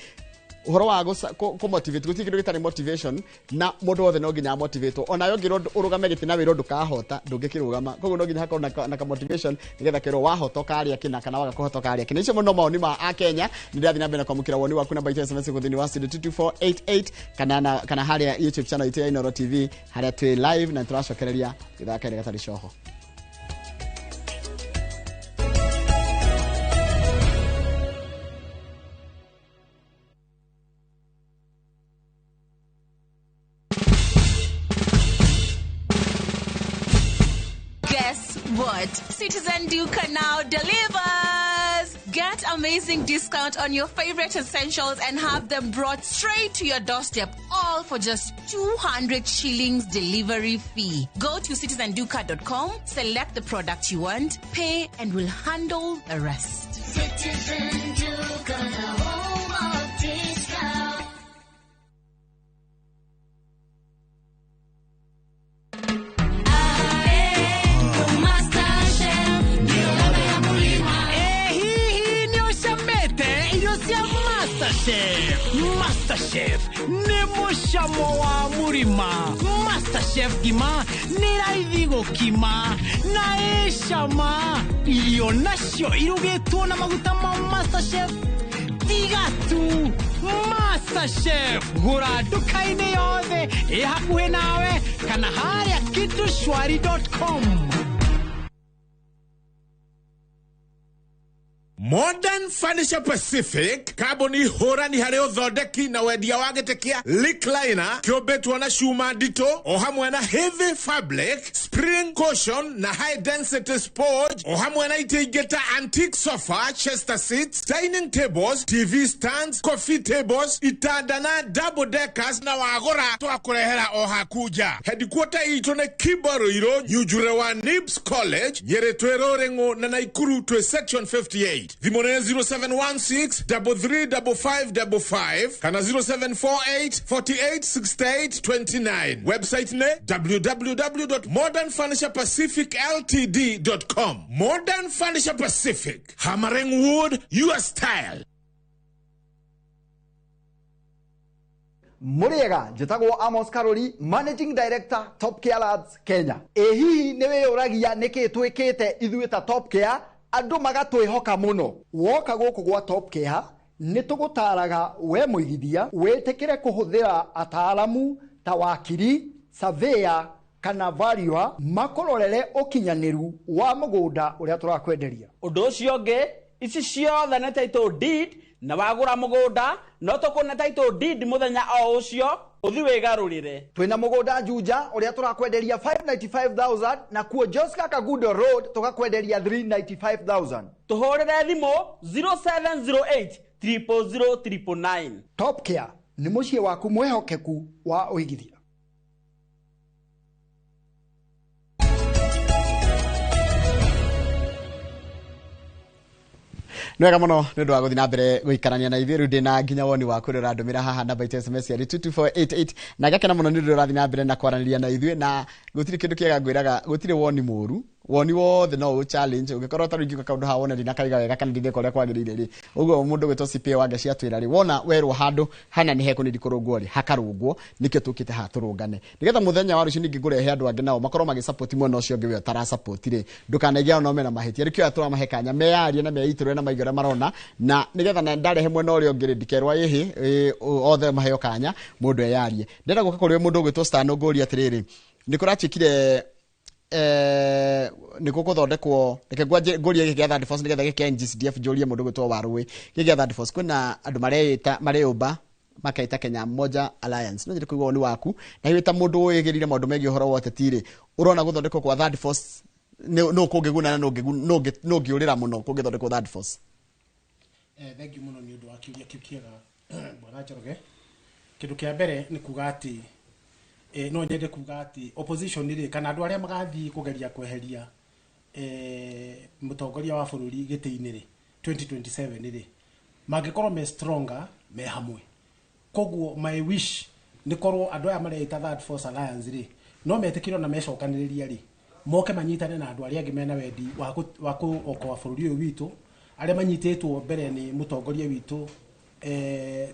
[SPEAKER 3] ũhoro wa kũ motivate, gũtirĩ kĩndũ gĩtarĩ motivation, na mũndũ wothe no nginya amotivatwo. Ona ũngĩrwo ũrũgame gĩtĩ na wĩrwo ndũkahota, ndũngĩkĩrũgama. Koguo no nginya hakorwo na ka motivation nĩgetha kĩrwo wahota ũkarĩa kĩna kana waga kũhota ũkarĩa kĩna. Icio mũno mawoni ma Akenya. Nĩ ndĩrathiĩ na mbere na kwamũkĩra woni waku namba itũ ya SMS gũkũ thĩinĩ wa studio 22488, kana harĩa YouTube channel itũ ya Inooro TV harĩa twĩ live, na nĩtũracokereria ithaa kaĩrĩ gatarĩ coho.
[SPEAKER 6] Guess what? Citizen Duka now delivers! Get amazing discount on your favorite essentials and have them brought straight to your doorstep, all for just 200 shillings delivery fee. Go to citizenduka.com, select the product you want, pay, and we'll handle the rest.
[SPEAKER 7] Citizen Duka, the home of discount.
[SPEAKER 8] Hihi nĩ ũcamĩte irio cia MasterChef? MasterChef nĩ mũcamo wa mũrima. MasterChef ngima nĩ raithi gũkima na ĩcama. Irio nacio irugĩtwo na maguta ma MasterChef tiga tu. MasterChef, gũra nduka-inĩ yothe ĩ hakuhĩ nawe kana harĩa kitushwari.com.
[SPEAKER 9] Modern Furniture Pacific, kambuni hũrani harĩ ũthondeki na wendia wa gĩtĩ kĩa recliner kĩũmbĩtwo na cuma nditũ o hamwe na heavy fabric, spring cushion na high density sponge, o hamwe na itĩ ingĩ ta antique sofa, chester seats, dining tables, TV stands, coffee tables, itanda na double deckers, na wagũra twakũrehera o haku nja. Headquarter itũ nĩ Kibaruirũ, Nyunjure wa Nibs College, Nyĩrĩ twĩ Rũrĩng'ũ, na Naikuru twĩ section 58. Thimũ nĩ 0716 335555 kana 0748 48 68 29. Website nĩ www.modernfurniturepacificltd.com. Modern Furniture Pacific, hammering wood your style.
[SPEAKER 10] Mũrĩega, njĩtagwo Amos Karori, Managing Director, Top Care Labs Kenya. Ĩ hihi nĩ wĩyũragia nĩkĩ twĩkĩte ithuĩ ta Top Care andũ magatwĩhoka mũno? Woka gũkũ gwa Top Care nĩ tũgũtaraga we mũigithia wĩtĩkĩre kũhũthĩra ataaramu ta wakiri, surveyor kana valuer makũrorere ũkinyanĩru wa mũgũnda ũrĩa tũrakwenderia.
[SPEAKER 11] Ũndũ ũcio ũngĩ, ici ciothe nĩ title deed, na wagũra mũgũnda no tũkũne title deed mũthenya o ũcio ũthi wĩgarũrĩre.
[SPEAKER 10] Twĩna mũgũnda Juja ũrĩa tũrakwenderia 595,000, na kuo Joska Kagundo Road tũgakwenderia 395,000.
[SPEAKER 11] Tũhũrĩre thimũ 0708 000 999.
[SPEAKER 10] Top Care nĩ mũciĩ waku mwĩhokeku wa ũigithia.
[SPEAKER 3] Nĩ wega mũno nĩ ũndũ wa gũthiĩ na mbere gũikarania na ithuĩ. Rĩu ndĩna nginya woni waku ũrĩa ũrandũmĩra haha namba itũ SMS ya 22488, na ngakena mũno nĩ ũndũ ũrathiĩ na mbere na kwaranĩria na ithuĩ. Na gũtirĩ kĩndũ kĩega ngwĩraga, gũtirĩ woni mũru, woni wothe no ũ challenge. Ũngĩkorwo ta rĩu ingiuga kaũndũ haha wone ndinakaiga wega kana ndineka ũrĩa kwagĩrĩire rĩ, ũguo mũndũ gwĩtwo CPA wa Ngeci atwĩra rĩ, wona werwo handũ hana nĩ hekũnĩndi kũrũngwo rĩ, hakarũngwo. Nĩkĩo tũkĩte haha tũrũngane, nĩgetha mũthenya wa rũciũ ningĩ ngũrehe andũ angĩ nao makorwo magĩsupport mwena ũcio ũngĩ we ũtarasupport rĩ, ndũkanaigue ao no mena mahĩtia. Nĩkĩo aya tũramahe kanya meyarie na meitũrũre na maigue ũrĩa marona, na nĩgetha na ndarehe mwena ũrĩa ũngĩ rĩ, ndikerwo ĩhĩ, othe maheo kanya mũndũ eyarie. Ndĩrenda gũka kũrĩ mũndũ ũgwĩtwo Stano, ngũrie atĩrĩrĩ, nĩ kũratuĩkire nĩ gũkũthondekwo, reke ngũrie gĩkĩ gĩa third force nĩgetha gĩkĩ NGCDF, njũrie mũndũ gwĩtwo Warũĩ gĩkĩ gĩa third force. Kwĩna andũ mareĩta mareyũmba makaita Kenya Moja Alliance. No nyende kũigua woni waku, na hihi ta mũndũ ũĩgĩrĩire maũndũ megiĩ ũhoro wa ũteti rĩ, ũrona gũthondekwo kwa third force nũ kũngĩguna na nũ ũngĩũrĩra mũno kũngĩthondekwo third force?
[SPEAKER 5] Thank you mũno nĩ ũndũ wa kĩũria kĩu kĩega, bwana Njoroge. Kĩndũ kĩa mbere nĩ kuga atĩ no nyende kuga atĩ opposition rĩ, kana andũ arĩa magathiĩ kũgeria kweheria mũtongoria wa bũrũri gĩtĩ-inĩ rĩ 2027 rĩ, mangĩkorwo me stronger me hamwe. Koguo my wish nĩ korwo andũ aya mareita Third Force Alliance rĩ, no metĩkĩrwo na mecokanĩrĩria rĩ, moke manyitane na andũ arĩa angĩ mena wendi wa kũokoa bũrũri ũyũ witũ, arĩa manyitĩtwo mbere nĩ mũtongoria witũ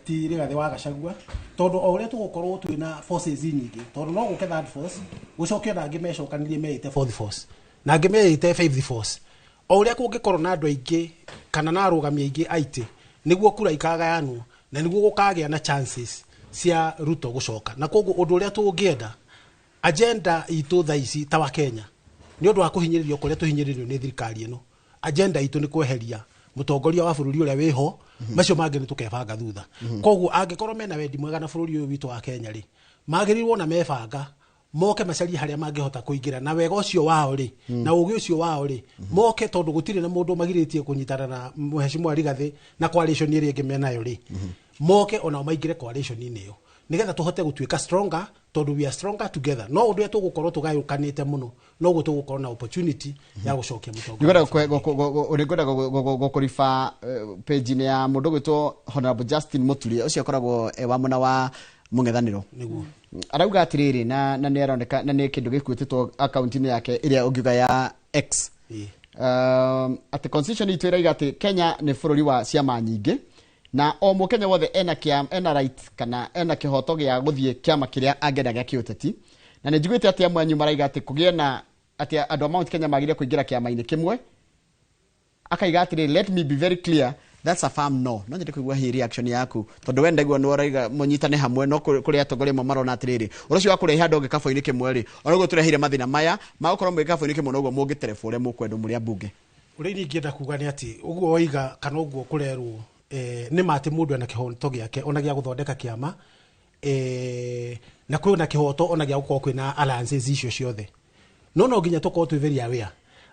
[SPEAKER 5] ti Rigathĩ wa Gachagua, tondũ o ũrĩa tũgũkorwo twĩna forces nyingĩ, tondũ no gũke third force gũcoke ona angĩ mecokanĩrie meĩte fourth force na angĩ meĩte fifth force. O ũrĩa kũngĩkorwo na andũ aingĩ kana na arũgami aingĩ aitĩ, nĩguo kura ikagayanwo na nĩguo gũkagĩa na chances cia Ruto gũcoka. Na koguo ũndũ ũrĩa tũngĩenda, agenda itũ thaa ici ta wa Kenya, nĩ ũndũ wa kũhinyĩrĩrio kũrĩa tũhinyĩrĩrio nĩ thirikari ĩno, agenda itũ nĩ kweheria mũtongoria wa bũrũri ũrĩa wĩho, macio mangĩ nĩ tũkebanga thutha. Koguo angĩkorwo mena wendi mwega na bũrũri ũyũ witũ wa Kenya rĩ, magĩrĩirwo na mebanga moke macarie harĩa mangĩhota kũingĩra na wega ũcio wao rĩ, na ũgĩ ũcio wao rĩ, moke, tondũ gũtirĩ na mũndũ magirĩtie kũnyitana na Mheshimiwa Rigathĩ na coalition ĩrĩa ĩngĩ menayo rĩ, moke onao maingĩre coalition-inĩ ĩyo nĩgetha tũhote gũtuĩka stronger, tondũ we are stronger together. No ũndũ ũrĩa tũgũkorwo tũgayũkanĩte mũno, noguo tũgũkorwo na opportunity ya gũcokia mũtongoria.
[SPEAKER 3] Nĩngwenda gũkũriba page-inĩ ya mũndũ ũgwĩtwo Honorable Justin Muturi, ũcio akoragwo wa mwena wa mũng'ethanĩro.
[SPEAKER 5] Nĩguo.
[SPEAKER 3] Arauga atĩrĩrĩ, na nĩ aroneka na nĩ kĩndũ gĩkuĩtĩtwo akaunti-inĩ yake ĩrĩa ũngiuga ya X, atĩ constitution itũ ĩrauga atĩ Kenya nĩ bũrũri wa ciama nyingĩ, na o mũkenya wothe ena right kana ena kĩhoto gĩa gũthiĩ kĩama kĩrĩa angĩenda gĩa kĩũteti. Na nĩ njiguĩte atĩ amwe anyu maraiga atĩ kũgĩe na atĩ andũ a Mount Kenya magĩrĩire kũingĩra kĩama-inĩ kĩmwe. Akaiga atĩrĩrĩ, "Let me be very clear, that's a firm no." No nyende kũigua hihi reaction yaku, tondũ we ndaigua nĩ ũraiga mũnyitane hamwe, no kũrĩ atongoria amwe marona atĩrĩrĩ, ũndũ ũcio wa kũrehe andũ gĩkabũ-inĩ kĩmwe rĩ, ona ũguo tũreheire mathĩna maya ma gũkorwo mwĩ gĩkabũ-inĩ kĩmwe, noguo mũngĩterebwo ũrĩa mũkwendwo mũrĩ ambunge.
[SPEAKER 5] Ũrĩa niĩ ingĩenda kuga nĩ atĩ ũguo woiga kana ũguo kũrerwo, nĩ ma atĩ mũndũ ena kĩhoto gĩake ona gĩa gũthondeka kĩama, na kwĩna kĩhoto ona gĩa gũkorwo kwĩna alliances icio ciothe, no nginya tũkorwo twĩ very aware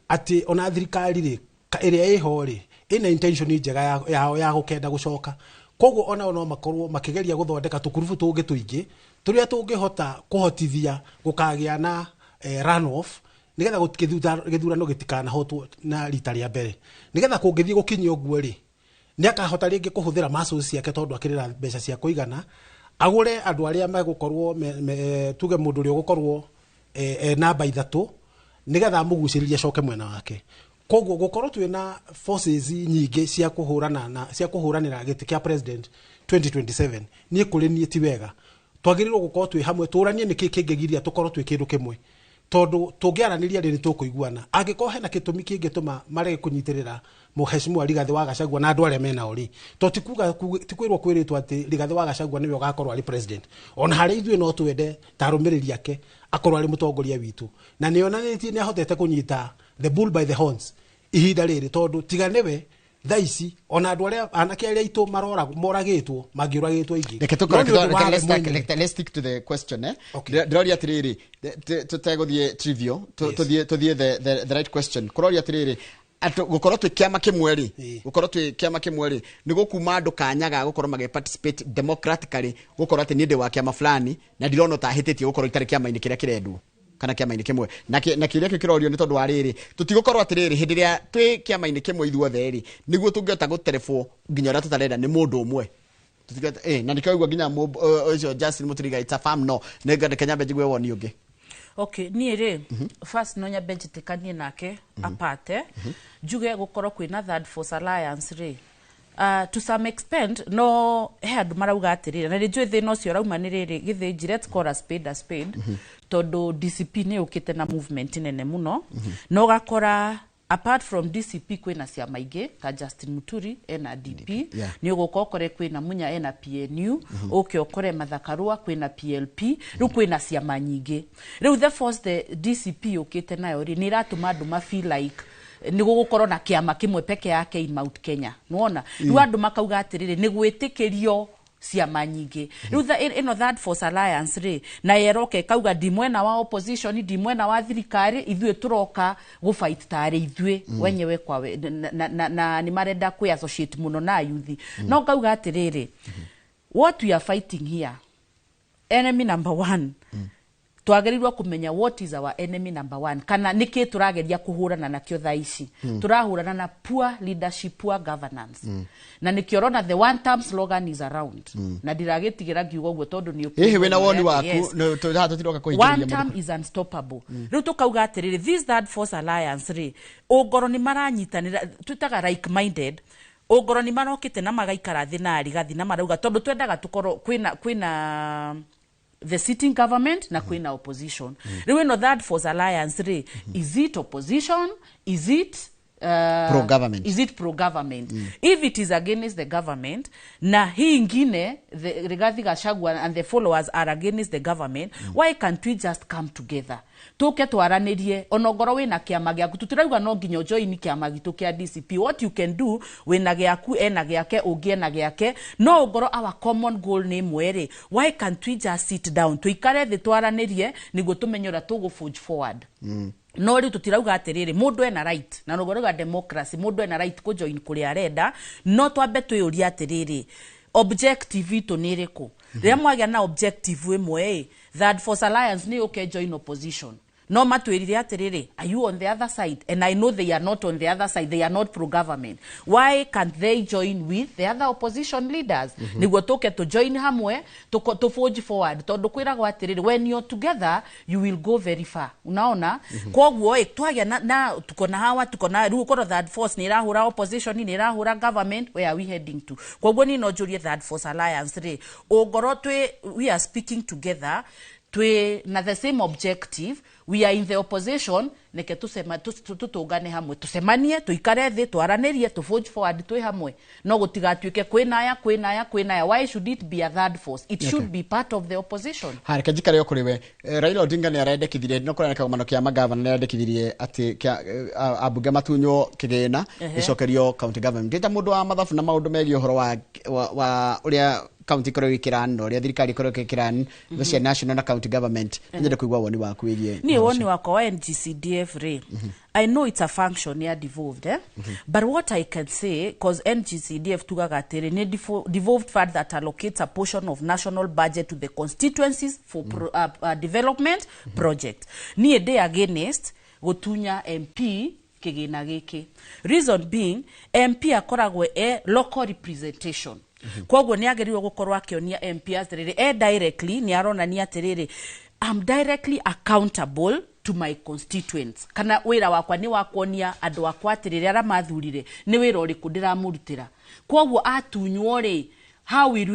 [SPEAKER 5] atĩ ona thirikari rĩ ĩrĩa ĩho rĩ, ĩna intention njega yao ya gũkenda gũcoka. Koguo onao no makorwo makĩgeria gũthondeka tũkurubu tũngĩ tũingĩ tũrĩa tũngĩhota kũhotithia gũkagĩa na runoff, nĩgetha gĩthurano gĩtikanahotwo na rita rĩa mbere, nĩgetha kũngĩthiĩ gũkinyia ũguo rĩ, Nĩ akahota rĩngĩ kũhũthĩra muscles ciake tondũ akĩrĩ na mbeca cia kũigana, agũre andũ arĩa megũkorwo tuge mũndũ ũrĩa ũgũkorwo namba 3 nĩgetha amũgucĩrĩrie acoke mwena wake. Koguo gũkorwo twĩna forces nyingĩ cia kũhũrana na cia kũhũranĩra gĩtĩ kĩa president 2027, niĩ kũrĩ niĩ ti wega. Twagĩrĩirwo gũkorwo twĩ hamwe, tũranie nĩkĩ kĩngĩgiria tũkorwo twĩ kĩndũ kĩmwe, tondũ tũngĩaranĩria rĩ nĩ tũkũiguana. Angĩkorwo hena gĩtũmi kĩngĩtũma marege kũnyitĩrĩra Mheshimiwa Rigathĩ wa Gachagua na andũ arĩa menao rĩ, to ti kuga ti kwĩrwo kwĩrĩtwo atĩ Rigathĩ wa Gachagua nĩwe ũgakorwo arĩ president. Ona harĩa ithuĩ no twende ta arũmĩrĩri ake akorwo arĩ mũtongoria witũ, na nĩ onanĩtie nĩ ahotete kũnyita the bull by the horns ihinda rĩrĩ, tondũ tiga nĩwe thaa ici ona andũ arĩa anake arĩa aitũ moragĩtwo mangĩũragĩtwo aingĩ.
[SPEAKER 3] Reke
[SPEAKER 5] No nĩ ũndũ wa we mwene.
[SPEAKER 3] Let's stick to the question, eh. Ndĩroria atĩrĩrĩ, tũtegũthiĩ trivial, tũthiĩ the right question. Kũroria atĩrĩrĩ, atĩ gũkorwo twĩ kĩama kĩmwe rĩ, gũkorwo twĩ kĩama kĩmwe rĩ, nĩ gũkuma andũ kanya ga gũkorwo magĩ participate democratically, gũkorwo atĩ niĩ ndĩ wa kĩama fulani na ndirona ta hĩtĩtie gũkorwo itarĩ kĩama-inĩ kĩrĩa kĩrendwo kana kĩama-inĩ kĩmwe. Na kĩũria kĩu kĩrorio nĩ tondũ wa rĩrĩ, tũtigũkorwo atĩrĩrĩ hĩndĩ ĩrĩa twĩ kĩama-inĩ kĩmwe ithuothe rĩ, nĩguo tũngĩhota gũterebwo nginya ũrĩa tũtarenda nĩ mũndũ ũmwe. Na nĩkĩo waigua nginya ũcio Justin Muturiga, it's a farm, no nĩ Kenya njigue woni ũngĩ.
[SPEAKER 4] Okay, niĩ rĩ, first no nyambe njĩtĩkanie nake apate njuge gũkorwo kwĩna third force alliance rĩ, to some extent no he andũ marauga atĩrĩrĩ, na nĩ njũĩ thĩna ũcio ũrauma nĩ rĩrĩ, Gĩthĩnji, let's call a spade a spade, tondũ DCP nĩ yũkĩte na movement nene mũno, na ũgakora apart from DCP kwĩna ciama ingĩ ta Justin Muturi ena DP, nĩ ũgũka ũkore kwĩna Munya ena PNU, ũke ũkore Martha Karua kwĩna PLP, rĩu kwĩna ciama nyingĩ. Rĩu the force the DCP yũkĩte nayo rĩ, nĩ ĩratũma andũ ma feel like nĩ gũgũkorwo na kĩama kĩmwe peke yake in Mount Kenya, nĩwona? Rĩu andũ makauga atĩrĩrĩ, nĩ gwĩtĩkĩrio ciama nyingĩ. Rĩu ĩno third force alliance rĩ, na yeroka ĩkauga ndi mwena wa opposition, ndi mwena wa thirikari, ithuĩ tũroka gũfight tarĩ ithuĩ wenyewe kwa we, na nĩ marenda kwĩ associate mũno na youth. No ngauga atĩrĩrĩ, what we are fighting here, enemy number one, twagĩrĩirwo kũmenya what is our enemy number one, kana nĩkĩ tũrageria kũhũrana nakĩo thaa ici. Tũrahũrana na poor leadership, poor governance, na nĩkĩo ũrona the one term slogan is around, na ndiragĩtigĩra ngiuga ũguo tondũ nĩ
[SPEAKER 3] Hihi wĩna woni waku?
[SPEAKER 4] Yes.
[SPEAKER 3] Haha tũtiroka kũhingĩrĩria
[SPEAKER 4] One
[SPEAKER 3] mũndũ.
[SPEAKER 4] term is unstoppable. Rĩu tũkauga atĩrĩrĩ, this third force alliance rĩ, ũngoro nĩ maranyitanĩra, twĩtaga like minded, ũngoro nĩ marokĩte na magaikara thĩ na Rigathi na marauga tondũ twendaga tũkorwo kwĩna the sitting government na kwĩna opposition. Rĩu ĩno third force alliance rĩ, is it opposition, is it
[SPEAKER 3] Pro-government?
[SPEAKER 4] Is it pro government? If it is against the government, na hii ingine, the Rigathi Gachagua and the followers are against the government, why can't we just come together, tuke twaranirie? Onongoro wina kiama giaku, tutirauga no nginya join kiama gitu kia DCP. What you can do, wina giaku, ena giake, ungi ena giake, no ngoro our common goal ni imwe ri, why can't we just sit down, tuikare thi, twaranirie niguo tumenye uria tugu forge forward? No rĩu tũtirauga atĩrĩrĩ mũndũ ena right, na nũguo rauga democracy, mũndũ ena right kũjoin kũrĩa arenda, no twambe twĩyũrie atĩrĩrĩ, objective itũ nĩ ĩrĩkũ? Rĩrĩa mwagĩa na objective ĩmwe ĩ, third force alliance nĩ yũke join opposition, no matwĩrire atĩrĩrĩ, are you on the other side? And I know they are not on the other side, they are not pro government. Why can't they join with the other opposition leaders nĩguo tũke tũ join hamwe, tũ forge forward? Tondũ kwĩragwo atĩrĩrĩ, when you're together you will go very far, unaona? Koguo ĩ twagĩa na tuko na hawa, tuko na rĩu ũkorwo third force nĩ ĩrahũra opposition, nĩ ĩrahũra government, where are we heading to? Koguo niĩ no njũrie third force alliance rĩ, ũngorwo twĩ we are speaking together, twĩ na the same objective, we are in the opposition, neke tusema tutungane hamwe, tucemanie, tuikare thĩ, twaranĩrie, tu forge forward twĩ hamwe, no gũtigatuĩke kwĩna aya, kwĩna aya, kwĩna aya. Why should it be a third force? It should be part of the opposition.
[SPEAKER 3] Ha, reke njikare o kũrĩ we. Raila Odinga nĩ arendekithirie, no kũrĩa kĩgomano kĩa magavana, nĩ arendekithirie atĩ ambunge matunywo kĩgĩna gĩcokerio county government. Ndĩ ta mũndũ wa mathabu na maũndũ megiĩ ũhoro wa ũrĩa county ikoragwo ĩkĩrun na ũrĩa thirikari ĩkoragwo ĩkĩrun, cia national na county government, nyende kũigua woni waku wĩgiĩ
[SPEAKER 4] Niĩ
[SPEAKER 3] ũhoro
[SPEAKER 4] woni
[SPEAKER 3] ũcio.
[SPEAKER 4] Wakwa wa NGCDF rĩ, I know it's a function ya devolved, eh? But what I can say, cause NGCDF tugaga atĩrĩ nĩ devolved fund that allocates a portion of national budget to the constituencies for development project. Niĩ ndĩ against gũtunya MP Kĩgĩna gĩkĩ, reason being, MP akoragwo e local representation, koguo nĩ agĩrĩirwo gũkorwo akĩonia MP atĩrĩrĩ, e directly nĩ aronania atĩrĩrĩ, I'm directly accountable to my constituents, kana wĩra wakwa nĩ wa kuonia andũ akwa atĩrĩrĩ, arĩa mathurire, nĩ wĩra ũrĩkũ ndĩramũrutĩra. Koguo atunywo rĩ, how will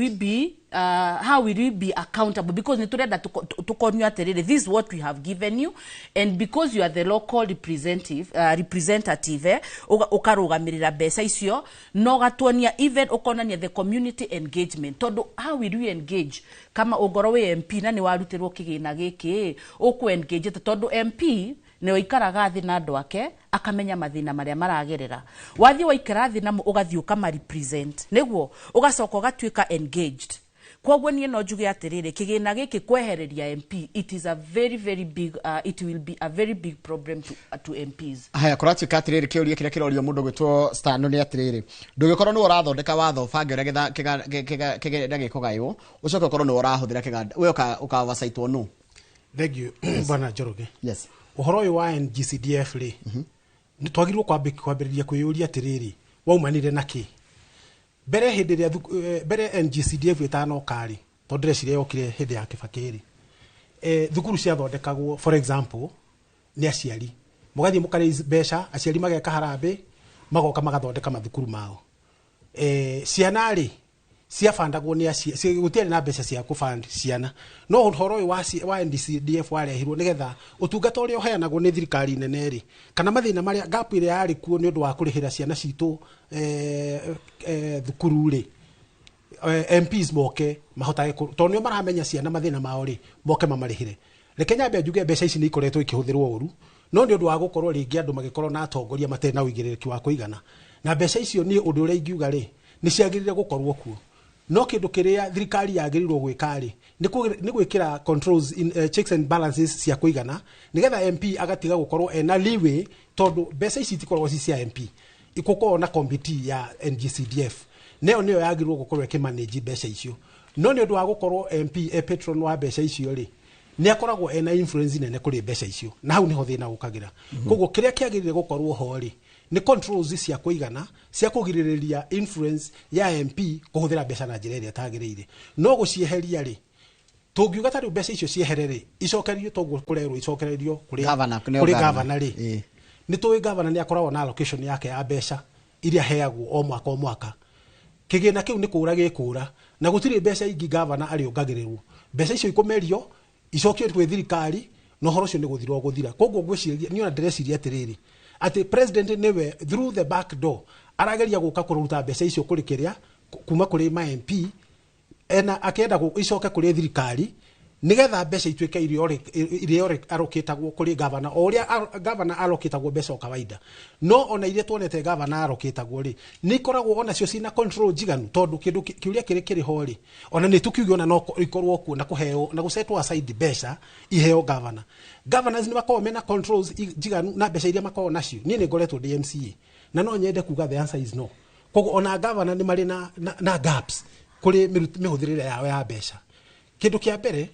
[SPEAKER 4] we be accountable? Because nĩ tũrenda tũkonio atĩrĩrĩ, this is what we have given you, and because you are the local representative, ũkarũgamĩrĩra mbeca icio na ũgatuonia, even ũkonania the community engagement, tondũ how will we engage kama ũngorwo wĩ MP na nĩ warutĩrwo kĩgĩna gĩkĩ? Ũkũ engage atĩa? Tondũ MP nĩ ũikaraga thĩ na andũ ake, akamenya mathĩna marĩa maragerera. Wathiĩ waikara thĩ namo, ũgathiĩ ũkama represent, nĩguo ũgacoka ũgatuĩka engaged. Koguo niĩ no njuge atĩrĩrĩ, kĩgĩna gĩkĩ kwehereria MP, it is a very very big it will be a very big problem to MPs.
[SPEAKER 3] Haya, kũratuĩka atĩrĩrĩ, kĩũria kĩrĩa kĩrorio mũndũ gwĩtwo Stano nĩ atĩrĩrĩ, ndũgĩkorwo nĩwe ũrathondeka watho, ũbange ũrĩa kĩgĩna gĩkũgaywo, ũcoke ũkorwo nĩwe ũrahũthĩra kĩganda, we ũka oversight-wo nũ?
[SPEAKER 5] Thank you, Bwana Njoroge.
[SPEAKER 3] Yes.
[SPEAKER 5] Ũhoro ũyũ wa NGCDF rĩ, nĩ twagĩrĩirwo kwambĩrĩria kwĩyũria atĩrĩrĩ, waumanire na kĩ? Mbere hĩndĩ ĩrĩa mbere NGCDF ĩtanoka rĩ, tondũ ndĩreciria yokire hĩndĩ ya Kĩbakĩ rĩ, thukuru ciathondekagwo, for example, nĩ aciari. Mũgathiĩ mũka mbeca, aciari mageka harambĩ, magoka magathondeka mathukuru mao. Ciana rĩ, ciabandagwo nĩ aciari, gũtiarĩ na mbeca cia kũband ciana. No ũhoro ũyũ wa NDCDF warehirwo nĩgetha ũtungata ũrĩa ũheanagwo nĩ thirikari nene rĩ, kana mathĩna marĩa, gap ĩrĩa yarĩ kuo nĩ ũndũ wa kũrĩhĩra ciana citũ thukuru rĩ, MPs moke mahotage tondũ nĩo maramenya ciana mathĩna mao rĩ, moke mamarĩhĩre. Reke nyambe njuge mbeca ici nĩ ikoretwo ikĩhũthĩrwo ũru, no nĩ ũndũ wa gũkorwo rĩngĩ andũ magĩkorwo na atongoria matarĩ na ũigĩrĩrĩki wa kũigana na mbeca icio. Niĩ ũndũ ũrĩa ingiuga rĩ, nĩ ciagĩrĩire gũkorwo kuo, no kĩndũ kĩrĩa thirikari yagĩrĩirwo gwĩka rĩ, nĩ gwĩkĩra controls in, checks and balances cia kũigana, nĩgetha MP agatiga gũkorwo ena leeway, tondũ mbeca ici itikoragwo ci cia MP, gũkorwo na committee ya NGCDF nĩyo yagĩrĩirwo gũkorwo ĩkĩmanage mbeca icio. No nĩ ũndũ wa gũkorwo MP e patron wa mbeca icio rĩ, nĩ akoragwo ena influence nene kũrĩ mbeca icio, na hau nĩho thĩna ũkagĩra. Koguo kĩrĩa kĩagĩrĩire gũkorwo ho rĩ, nĩ controls cia kũigana cia kũgirĩrĩria influence ya MP kũhũthĩra mbeca na njĩra ĩrĩa ĩtagĩrĩire. No gũcieheria rĩ, tũngiuga ta rĩu mbeca icio ciehere rĩ, icokererio toguo kũrerwo icokererio kũrĩ
[SPEAKER 3] Governor, nĩo
[SPEAKER 5] kũrĩ
[SPEAKER 3] governor.
[SPEAKER 5] Governor rĩ, nĩ tũĩ governor nĩ akoragwo na allocation yake ya mbeca iria aheagwo o mwaka o mwaka. Kĩgĩna kĩu nĩ kũra gĩkũra, na gũtirĩ mbeca ingĩ gavana arĩongagĩrĩrwo. Mbeca icio ikũmerio icokio kwĩ thirikari, na ũhoro ũcio nĩ gũthira ũgũthira. Koguo ngwĩciria niĩ ona ndĩreciria atĩrĩrĩ, atĩ president nĩwe through the back door arageria gũka kũruta mbeca icio kũrĩ kĩrĩa kuma kũrĩ ma MP, ena akĩenda icoke kũrĩ thirikari, nigetha mbeca ituĩke iria arokĩtagwo kũrĩ gavana, o ũrĩa gavana arokĩtagwo mbeca o kawaida. No ona iria tuonete gavana arokĩtagwo rĩ, nĩ ikoragwo onacio cina control njiganu? Tondũ kĩndũ kĩũria kĩrĩ kĩrĩ ho rĩ, ona nĩ tũkiuge ona no ikorwo kuo na kũheo na gũsetwo aside mbeca iheo gavana, governors nĩ makoragwo mena controls njiganu na mbeca iria makoragwo nacio? Niĩ nĩ ngoretwo ndĩ MCA, na no nyende kuga the answer is no. Koguo ona gavana nĩ marĩ na gaps kũrĩ mĩhũthĩrĩre yao ya mbeca. Kĩndũ kĩa mbere,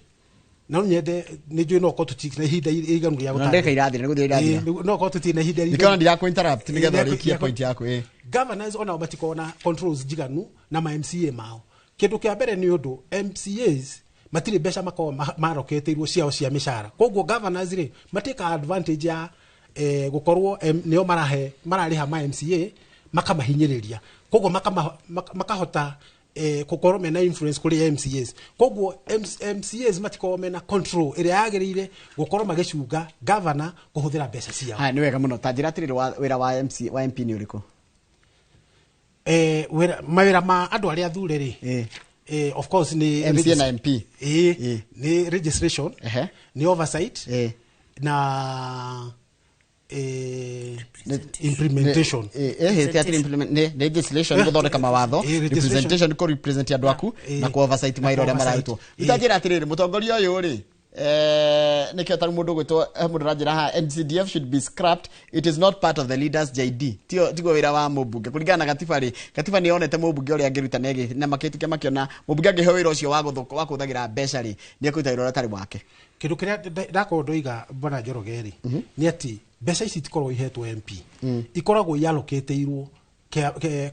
[SPEAKER 5] na no nyende, nĩ njũĩ no korwo tũtirĩ na ihinda iganu rĩa
[SPEAKER 3] Na ndagĩka irathira, nĩ gũthira irathira.
[SPEAKER 5] Ĩĩ, no korwo tũtirĩ na ihinda
[SPEAKER 3] Nĩkĩo ndiraku interrupt nĩgetha
[SPEAKER 5] Ĩĩ,
[SPEAKER 3] ũrĩkie point yaku, ĩĩ.
[SPEAKER 5] Governors onao matikoragwo na controls njiganu na ma MCA mao. Kĩndũ kĩa mbere nĩ ũndũ MCAs matirĩ mbeca makoragwo maroketeirwo ciao cia mĩcara. Koguo governors rĩ, matĩka advantage ya gũkorwo nĩo marahe mararĩha ma MCA, makamahinyĩrĩria, koguo makahota gũkorwo mena influence kũrĩ MCAs. Koguo MCAs matikoragwo mena control ĩrĩa yagĩrĩire gũkorwo magĩcunga governor kũhũthĩra mbeca ciao.
[SPEAKER 3] Haya, nĩ wega mũno. Ta njĩra atĩrĩrĩ, wĩra wa MC, wa MP nĩ ũrĩkũ?
[SPEAKER 5] Wĩra, mawĩra ma andũ arĩa athure rĩ, of course nĩ
[SPEAKER 3] MCA na MP.
[SPEAKER 5] Nĩ registration, nĩ oversight na implementation.
[SPEAKER 3] Ti atĩ nĩ legislation, gũthondeka mawatho,
[SPEAKER 5] Legislation.
[SPEAKER 3] representation, kũ represent andũ aku, na kũ oversight
[SPEAKER 5] na
[SPEAKER 3] mawĩra ũrĩa
[SPEAKER 5] kũ-oversight.
[SPEAKER 3] mararutwo. Ta njĩra atĩrĩrĩ, mũtongoria ũyũ rĩ, nĩkĩo tarĩ mũndũ gwĩtwo mũndũ aranjĩra haha, NCDF should be scrapped, it is not part of the leaders JD. Tio tiguo wĩra wa mũmbunge kũringana na gatiba rĩ. Gatiba nĩ yonete mũmbunge ũrĩa angĩruta na makĩtukia makĩona mũmbunge angĩheo wĩra ũcio wa kũhũthagĩra mbeca rĩ, nĩ ekũruta wĩra ũrĩa ũtarĩ wake.
[SPEAKER 5] Kĩndũ kĩrĩa ndakorwo ndoiga, Bwana Njoroge, rĩ, nĩ atĩ Mbeca ici itikoragwo ihetwo MP, ikoragwo iallocateirwo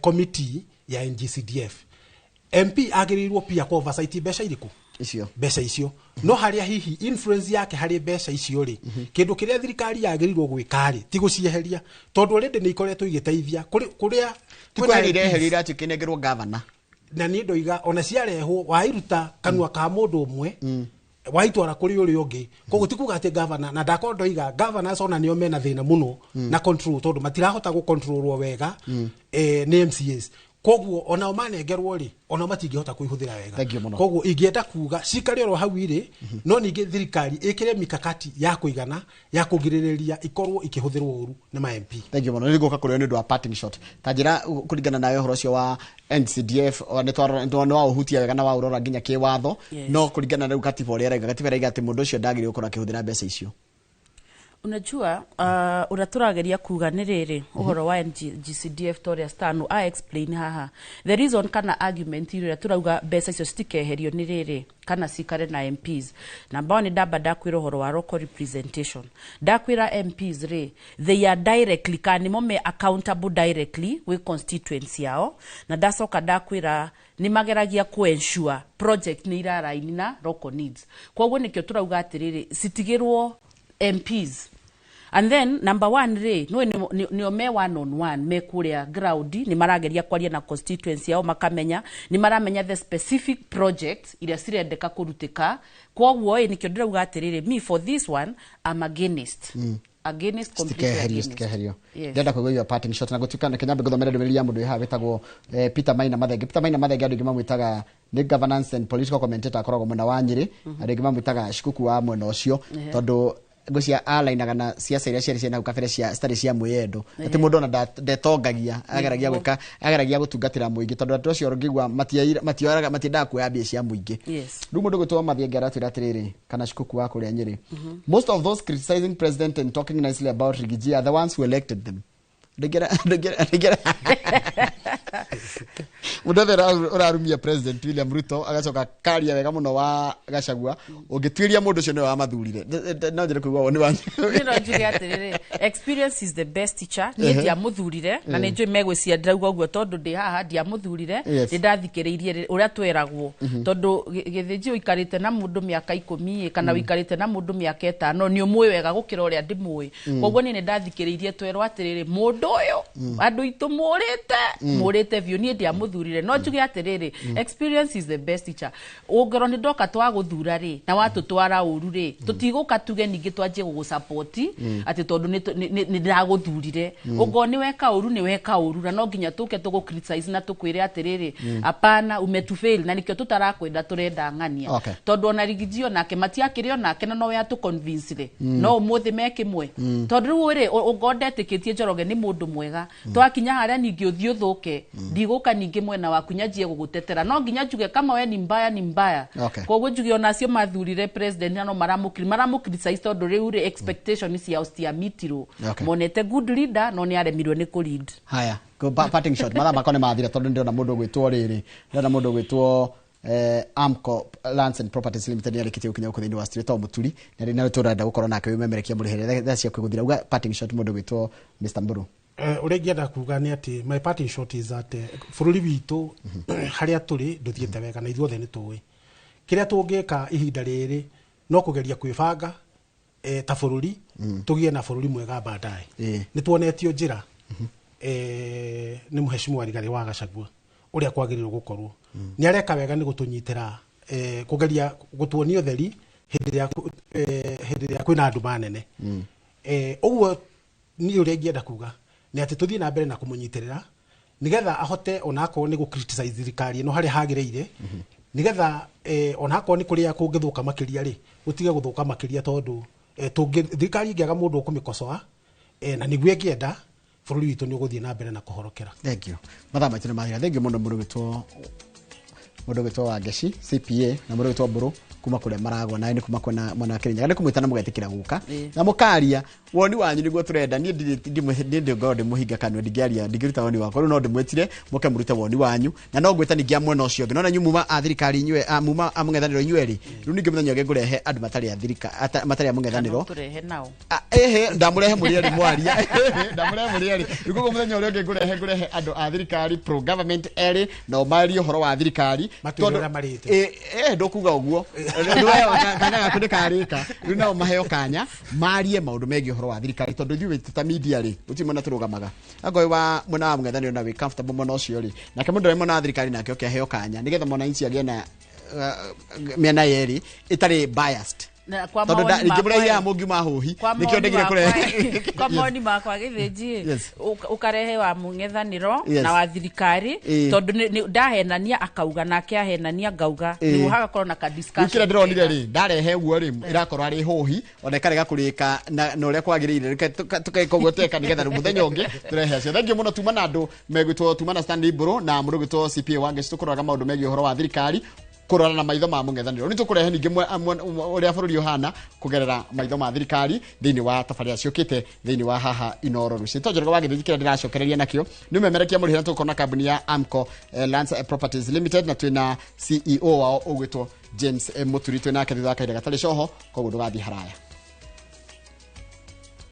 [SPEAKER 5] committee ya NGCDF. MP agĩrĩirwo pia ku oversight mbeca irĩkũ?
[SPEAKER 3] Icio.
[SPEAKER 5] Mbeca icio. No harĩa hihi influence yake harĩ mbeca icio rĩ, kĩndũ kĩrĩa thirikari yagĩrĩirwo gwĩka rĩ, ti gũcieheria, tondũ already nĩ ikoretwo igĩteithia kũrĩa
[SPEAKER 3] Ti
[SPEAKER 5] kwĩna
[SPEAKER 3] kweheria ireherio,
[SPEAKER 5] MPs.
[SPEAKER 3] iratuĩka inengerwo gavana.
[SPEAKER 5] Na niĩ ndoiga ona ciarehwo, wairuta kanua ka mũndũ ũmwe waitwara kũrĩ ũrĩa ũngĩ. Koguo ti kuga atĩ gavana, na ndakorwo ndoiga governors ona nĩo mena thĩna mũno na control, tondũ matirahota gũcontrolwo wega nĩ MCAs. Koguo onao manengerwo rĩ, onao matingĩhota kũihũthĩra wega.
[SPEAKER 3] Thank you mũno.
[SPEAKER 5] Koguo ingĩenda kuga cikare oro hau irĩ, no ningĩ thirikari ĩkĩre mikakati ya kũigana ya kũgirĩrĩria ikorwo ikĩhũthĩrwo ũru nĩ ma MP.
[SPEAKER 3] Thank you mũno. Nĩ ngũka kũrĩ we nĩ ũndũ wa parting shot. Ta njĩra kũringana nawe ũhoro ũcio wa NCDF, o nĩ twarora, nĩ waũhutia wega na waũrora nginya kĩwatho.
[SPEAKER 4] Yes.
[SPEAKER 3] No kũringana na rĩu katiba ũrĩa ĩraiga, katiba ĩraiga atĩ mũndũ ũcio ndagĩrĩirwo gũkorwo akĩhũthĩra mbeca icio.
[SPEAKER 4] Unajua, ũrĩa tũrageria kuga nĩ rĩrĩ, ũhoro wa NGCDF ta ũrĩa Stano a explain haha, the reason kana argument ĩrĩa tũrauga mbeca icio citikeherio nĩ rĩrĩ, kana cikare na MPs. Namba one, ndamba ndakwĩra ũhoro wa local representation, ndakwĩra MPs rĩ, they are directly, kana nĩmo me accountable directly gwĩ constituency yao. Na ndacoka ndakwĩra nĩ mageragia ku ensure project nĩ iraraini na local needs. Koguo nĩkĩo tũrauga atĩrĩrĩ, citigĩrwo MPs. And then number one rĩ, no nĩo me one on one, me kũrĩa ground, nĩ marageria kwaria na constituency yao, makamenya, nĩ maramenya the specific projects iria cirendeka kũrutĩka. Koguo ĩ nĩkĩo ndĩrauga atĩrĩrĩ, me for this one I'm against, against, completely
[SPEAKER 3] Citikeherio.
[SPEAKER 4] against.
[SPEAKER 3] Citikeherio.
[SPEAKER 4] Yes.
[SPEAKER 3] Ndĩrenda kũigua your parting shot na gũtuĩka na kĩnyambe ngũthomere ndũmĩrĩri ya mũndũ wĩ haha wĩtagwo Peter Maina Mathenge. Peter Maina Mathenge, andũ aingĩ mamwĩtaga nĩ governance and political commentator, akoragwo mwena wa Nyĩrĩ. Andũ aingĩ mamwĩtaga Shikuku wa mwena ũcio, tondũ ngwĩciria alainaga na ciaca iria ciarĩ cia nahau kabere, cia citarĩ cia mwĩyendo, atĩ mũndũ ona ndetongagia, ageragia gwĩka, ageragia gũtungatĩra mũingĩ, tondũ andũ acio ngĩigua matioraga, matiendaga kuoya mbia cia mũingĩ. Rĩu mũndũ gwĩtwo Mathenge aratwĩra atĩrĩrĩ, kana Shikuku wa kũrĩa Nyĩrĩ: "Most of those criticizing president and talking nicely about Riggy G are the ones who elected them." Ndingĩra mũndũ othe ũrarumia President William Ruto agacoka karia wega mũno wa Gachagua, ũngĩtuĩria mũndũ ũcio nĩwe wamathurire. No njĩre kũigua woni wanyu.
[SPEAKER 4] Niĩ no njuge atĩrĩrĩ, experience is the best teacher. Niĩ ndiamũthurire, na nĩ njũĩ megwĩcia ndĩrauga ũguo tondũ ndĩ haha. Ndiamũthurire. Nĩ ndathikĩrĩirie ũrĩa tweragwo, tondũ gĩthĩnji ũikarĩte na mũndũ mĩaka 10 ĩ, kana ũikarĩte na mũndũ mĩaka 5, nĩ ũmũĩ wega gũkĩra ũrĩa ndĩmũĩ. Koguo niĩ nĩ ndathikĩrĩirie twerwo atĩrĩrĩ, mũndũ ũyũ andũ aitũ mũrĩte mũrĩte biũ. Niĩ ndiamũthurire, no njuge atĩrĩrĩ, experience is the best teacher. Ũngĩrwo nĩ ndoka twagũthura rĩ, na watũtwara ũru rĩ, tũtigũka tuge ningĩ twanjie gũgũsapoti atĩ tondũ nĩ ndagũthurire. Ũngorwo nĩ weka ũru, nĩ weka ũru, na no nginya tũke tũgũ criticize na tũkwĩre atĩrĩrĩ, apana, umetufail, na nĩkĩo tũtarakwenda, tũrenda ng'ania. Tondũ ona Riggy G onake matiakĩrĩ onake, na nowe atũconvincire, no ũmũthĩ me kĩmwe. Tondũ rĩu rĩ, ũngorwo ndetĩkĩtie Njoroge nĩ mũndũ mwega, twakinya harĩa ningĩ ũthiĩ ũthũke, ndigũka ningĩ mwena waku nyanjie gũgũtetera. No nginya njuge kama we ni mbaya, ni mbaya. Koguo njuge onacio mathurire president na no maramũ criticize, tondũ rĩu rĩ, expectation ciao citiamitirwo. Monete good leader, no nĩ aremirwo nĩ kũ lead.
[SPEAKER 3] Haya, parting shot, mathaa makwa nĩ mathira, tondũ ndĩrona mũndũ ũgwĩtwo rĩrĩ, ndĩrona mũndũ ũgwĩtwo Amco Lands and Properties Limited nĩ arĩkĩtie gũkinya gũkũ thĩinĩ wa studio, tondũ mũturi na rĩ tũrenda gũkorwo nake wĩmemerekia mũrĩhĩre thaa cia kwĩgũthira. Uga parting shot, mũndũ ũgwĩtwo Mr. Mburu.
[SPEAKER 5] Ũrĩa ingĩenda kuga nĩ atĩ my parting shot is that bũrũri witũ harĩa tũrĩ ndũthiĩte wega, na ithuothe nĩ tũĩ kĩrĩa tũngĩka ihinda rĩrĩ no kũgeria kwĩbanga ta bũrũri, tũgĩe na bũrũri mwega baadaye. Nĩ tuonetio njĩra nĩ Mheshimiwa Rigathĩ wa Gachagua ũrĩa kwagĩrĩirwo gũkorwo. Nĩ areka wega nĩ gũtũnyitĩra, kũgeria gũtuonia ũtheri hĩndĩ ĩrĩa kwĩna nduma nene. Ũguo niĩ ũrĩa ingĩenda kuga nĩ atĩ tũthiĩ na mbere na kũmũnyitĩrĩra, nĩgetha ahote onakorwo nĩ gũ criticize thirikari ĩno harĩa hagĩrĩire, nĩgetha onakorwo nĩ kũrĩa kũngĩthũka makĩria rĩ, gũtige gũthũka makĩria, tondũ thirikari ĩngĩaga mũndũ ũkũmĩkosoa, na nĩguo ĩngĩenda, bũrũri witũ nĩ ũgũthiĩ na mbere na kũhorokera.
[SPEAKER 3] Thank you. Mathaa maitũ nĩ mathira. Thank you mũno, mũndũ wĩtwo Mũndũ ũgwĩtwo Wangeci CPA na mũndũ ũgwĩtwo Mbũrũ kuma kũrĩa Maragwa, nawe nĩ kuma kwena mwena wa Kĩrĩnyaga, nĩ kũmwĩta na mũgetĩkĩra gũka na mũkaria woni wanyu nĩguo tũrenda. Niĩ ndirĩ ndĩngorwo ndĩmũhinga kanua, ndingĩaria, ndingĩruta woni wakwa. Rĩu no ndĩmwĩtire mũke mũrute woni wanyu, na no ngwĩta ningĩ a mwena ũcio ũngĩ, nona inyuĩ muma a thirikari, inyuĩ muma a mũng'ethanĩro inyuĩ erĩ. Rĩu ningĩ mũthenya ũngĩ ngũrehe andũ matarĩ a matarĩ a mũng'ethanĩro.
[SPEAKER 4] Tũrehe nao.
[SPEAKER 3] Ehe, ndamũrehe mũrĩ erĩ mwaria. Ndamũrehe mũrĩ erĩ. Rĩu koguo mũthenya ũrĩa ũngĩ ngũrehe andũ a thirikari, pro government erĩ, nao marie ũhoro wa thirikari.
[SPEAKER 5] Matwĩre ũrĩa marĩte.
[SPEAKER 3] Ndũkuga ũguo. Rĩu kanya gaku nĩ karĩka. Rĩu nao maheo kanya marie maũndũ megiĩ ũhoro wa thirikari, tondũ ithuĩ ta media rĩ, gũtirĩ mwena tũrũgamaga. Angorwo wa mwena wa mũng'ethanĩro na wĩ comfortable mwena ũcio rĩ, nake mũndũ ũrĩa mwena wa thirikari nake oke aheo kanya, nĩgetha mwananchi agĩe na mĩena yerĩ ĩtarĩ biased.
[SPEAKER 4] Na kwa
[SPEAKER 3] Tondũ
[SPEAKER 4] mawoni
[SPEAKER 3] rĩngĩ mũraihi
[SPEAKER 4] makwa
[SPEAKER 3] haha mũngiuma hũhi,
[SPEAKER 4] kwa
[SPEAKER 3] nĩkĩo
[SPEAKER 4] mawoni
[SPEAKER 3] ndegire kũrehe.
[SPEAKER 4] Kwa mawoni makwa gĩthĩnji, ũkarehe wa mũng'ethanĩro na wa thirikari, tondũ ndahenania akauga, nake ahenania ngauga, nĩguo hagakorwo na ka discussion.
[SPEAKER 3] Kĩrĩa ndĩronire rĩ, ndarehe ũguo rĩ, ĩrakorwo arĩ hũhi ona ĩkarega kũrĩka na ũrĩa kwagĩrĩire. Reke tũkeka ũguo tweka, nĩgetha rĩu mũthenya ũngĩ tũrehe acio. Thengiũ mũno. Tuma na andũ megwĩtwo tuma na Stanley Mbũrũ na mũndũ ũgwĩtwo CPA Wangeci, tũkũroraga maũndũ megiĩ ũhoro wa thirikari kũrora na maitho ma mũng'ethanĩro. Nĩ tũkũrehe ningĩ ũrĩa bũrũri ũhana kũgerera maitho ma thirikari thĩinĩ wa tabarĩra ciũkĩte thĩinĩ wa haha Inoro rũciũ. Tonjoroge wa gĩthĩnji, kĩrĩa ndĩracokereria nakĩo nĩ ũmemerekia mũrĩhĩra. Tũgũkorwo na kambuni ya Amco Lands Properties Limited, na twĩna CEO wao ũgwĩtwo James Mũturi. Twĩ nake thutha wa kahinda gatarĩ coho, koguo ndũgathiĩ haraya.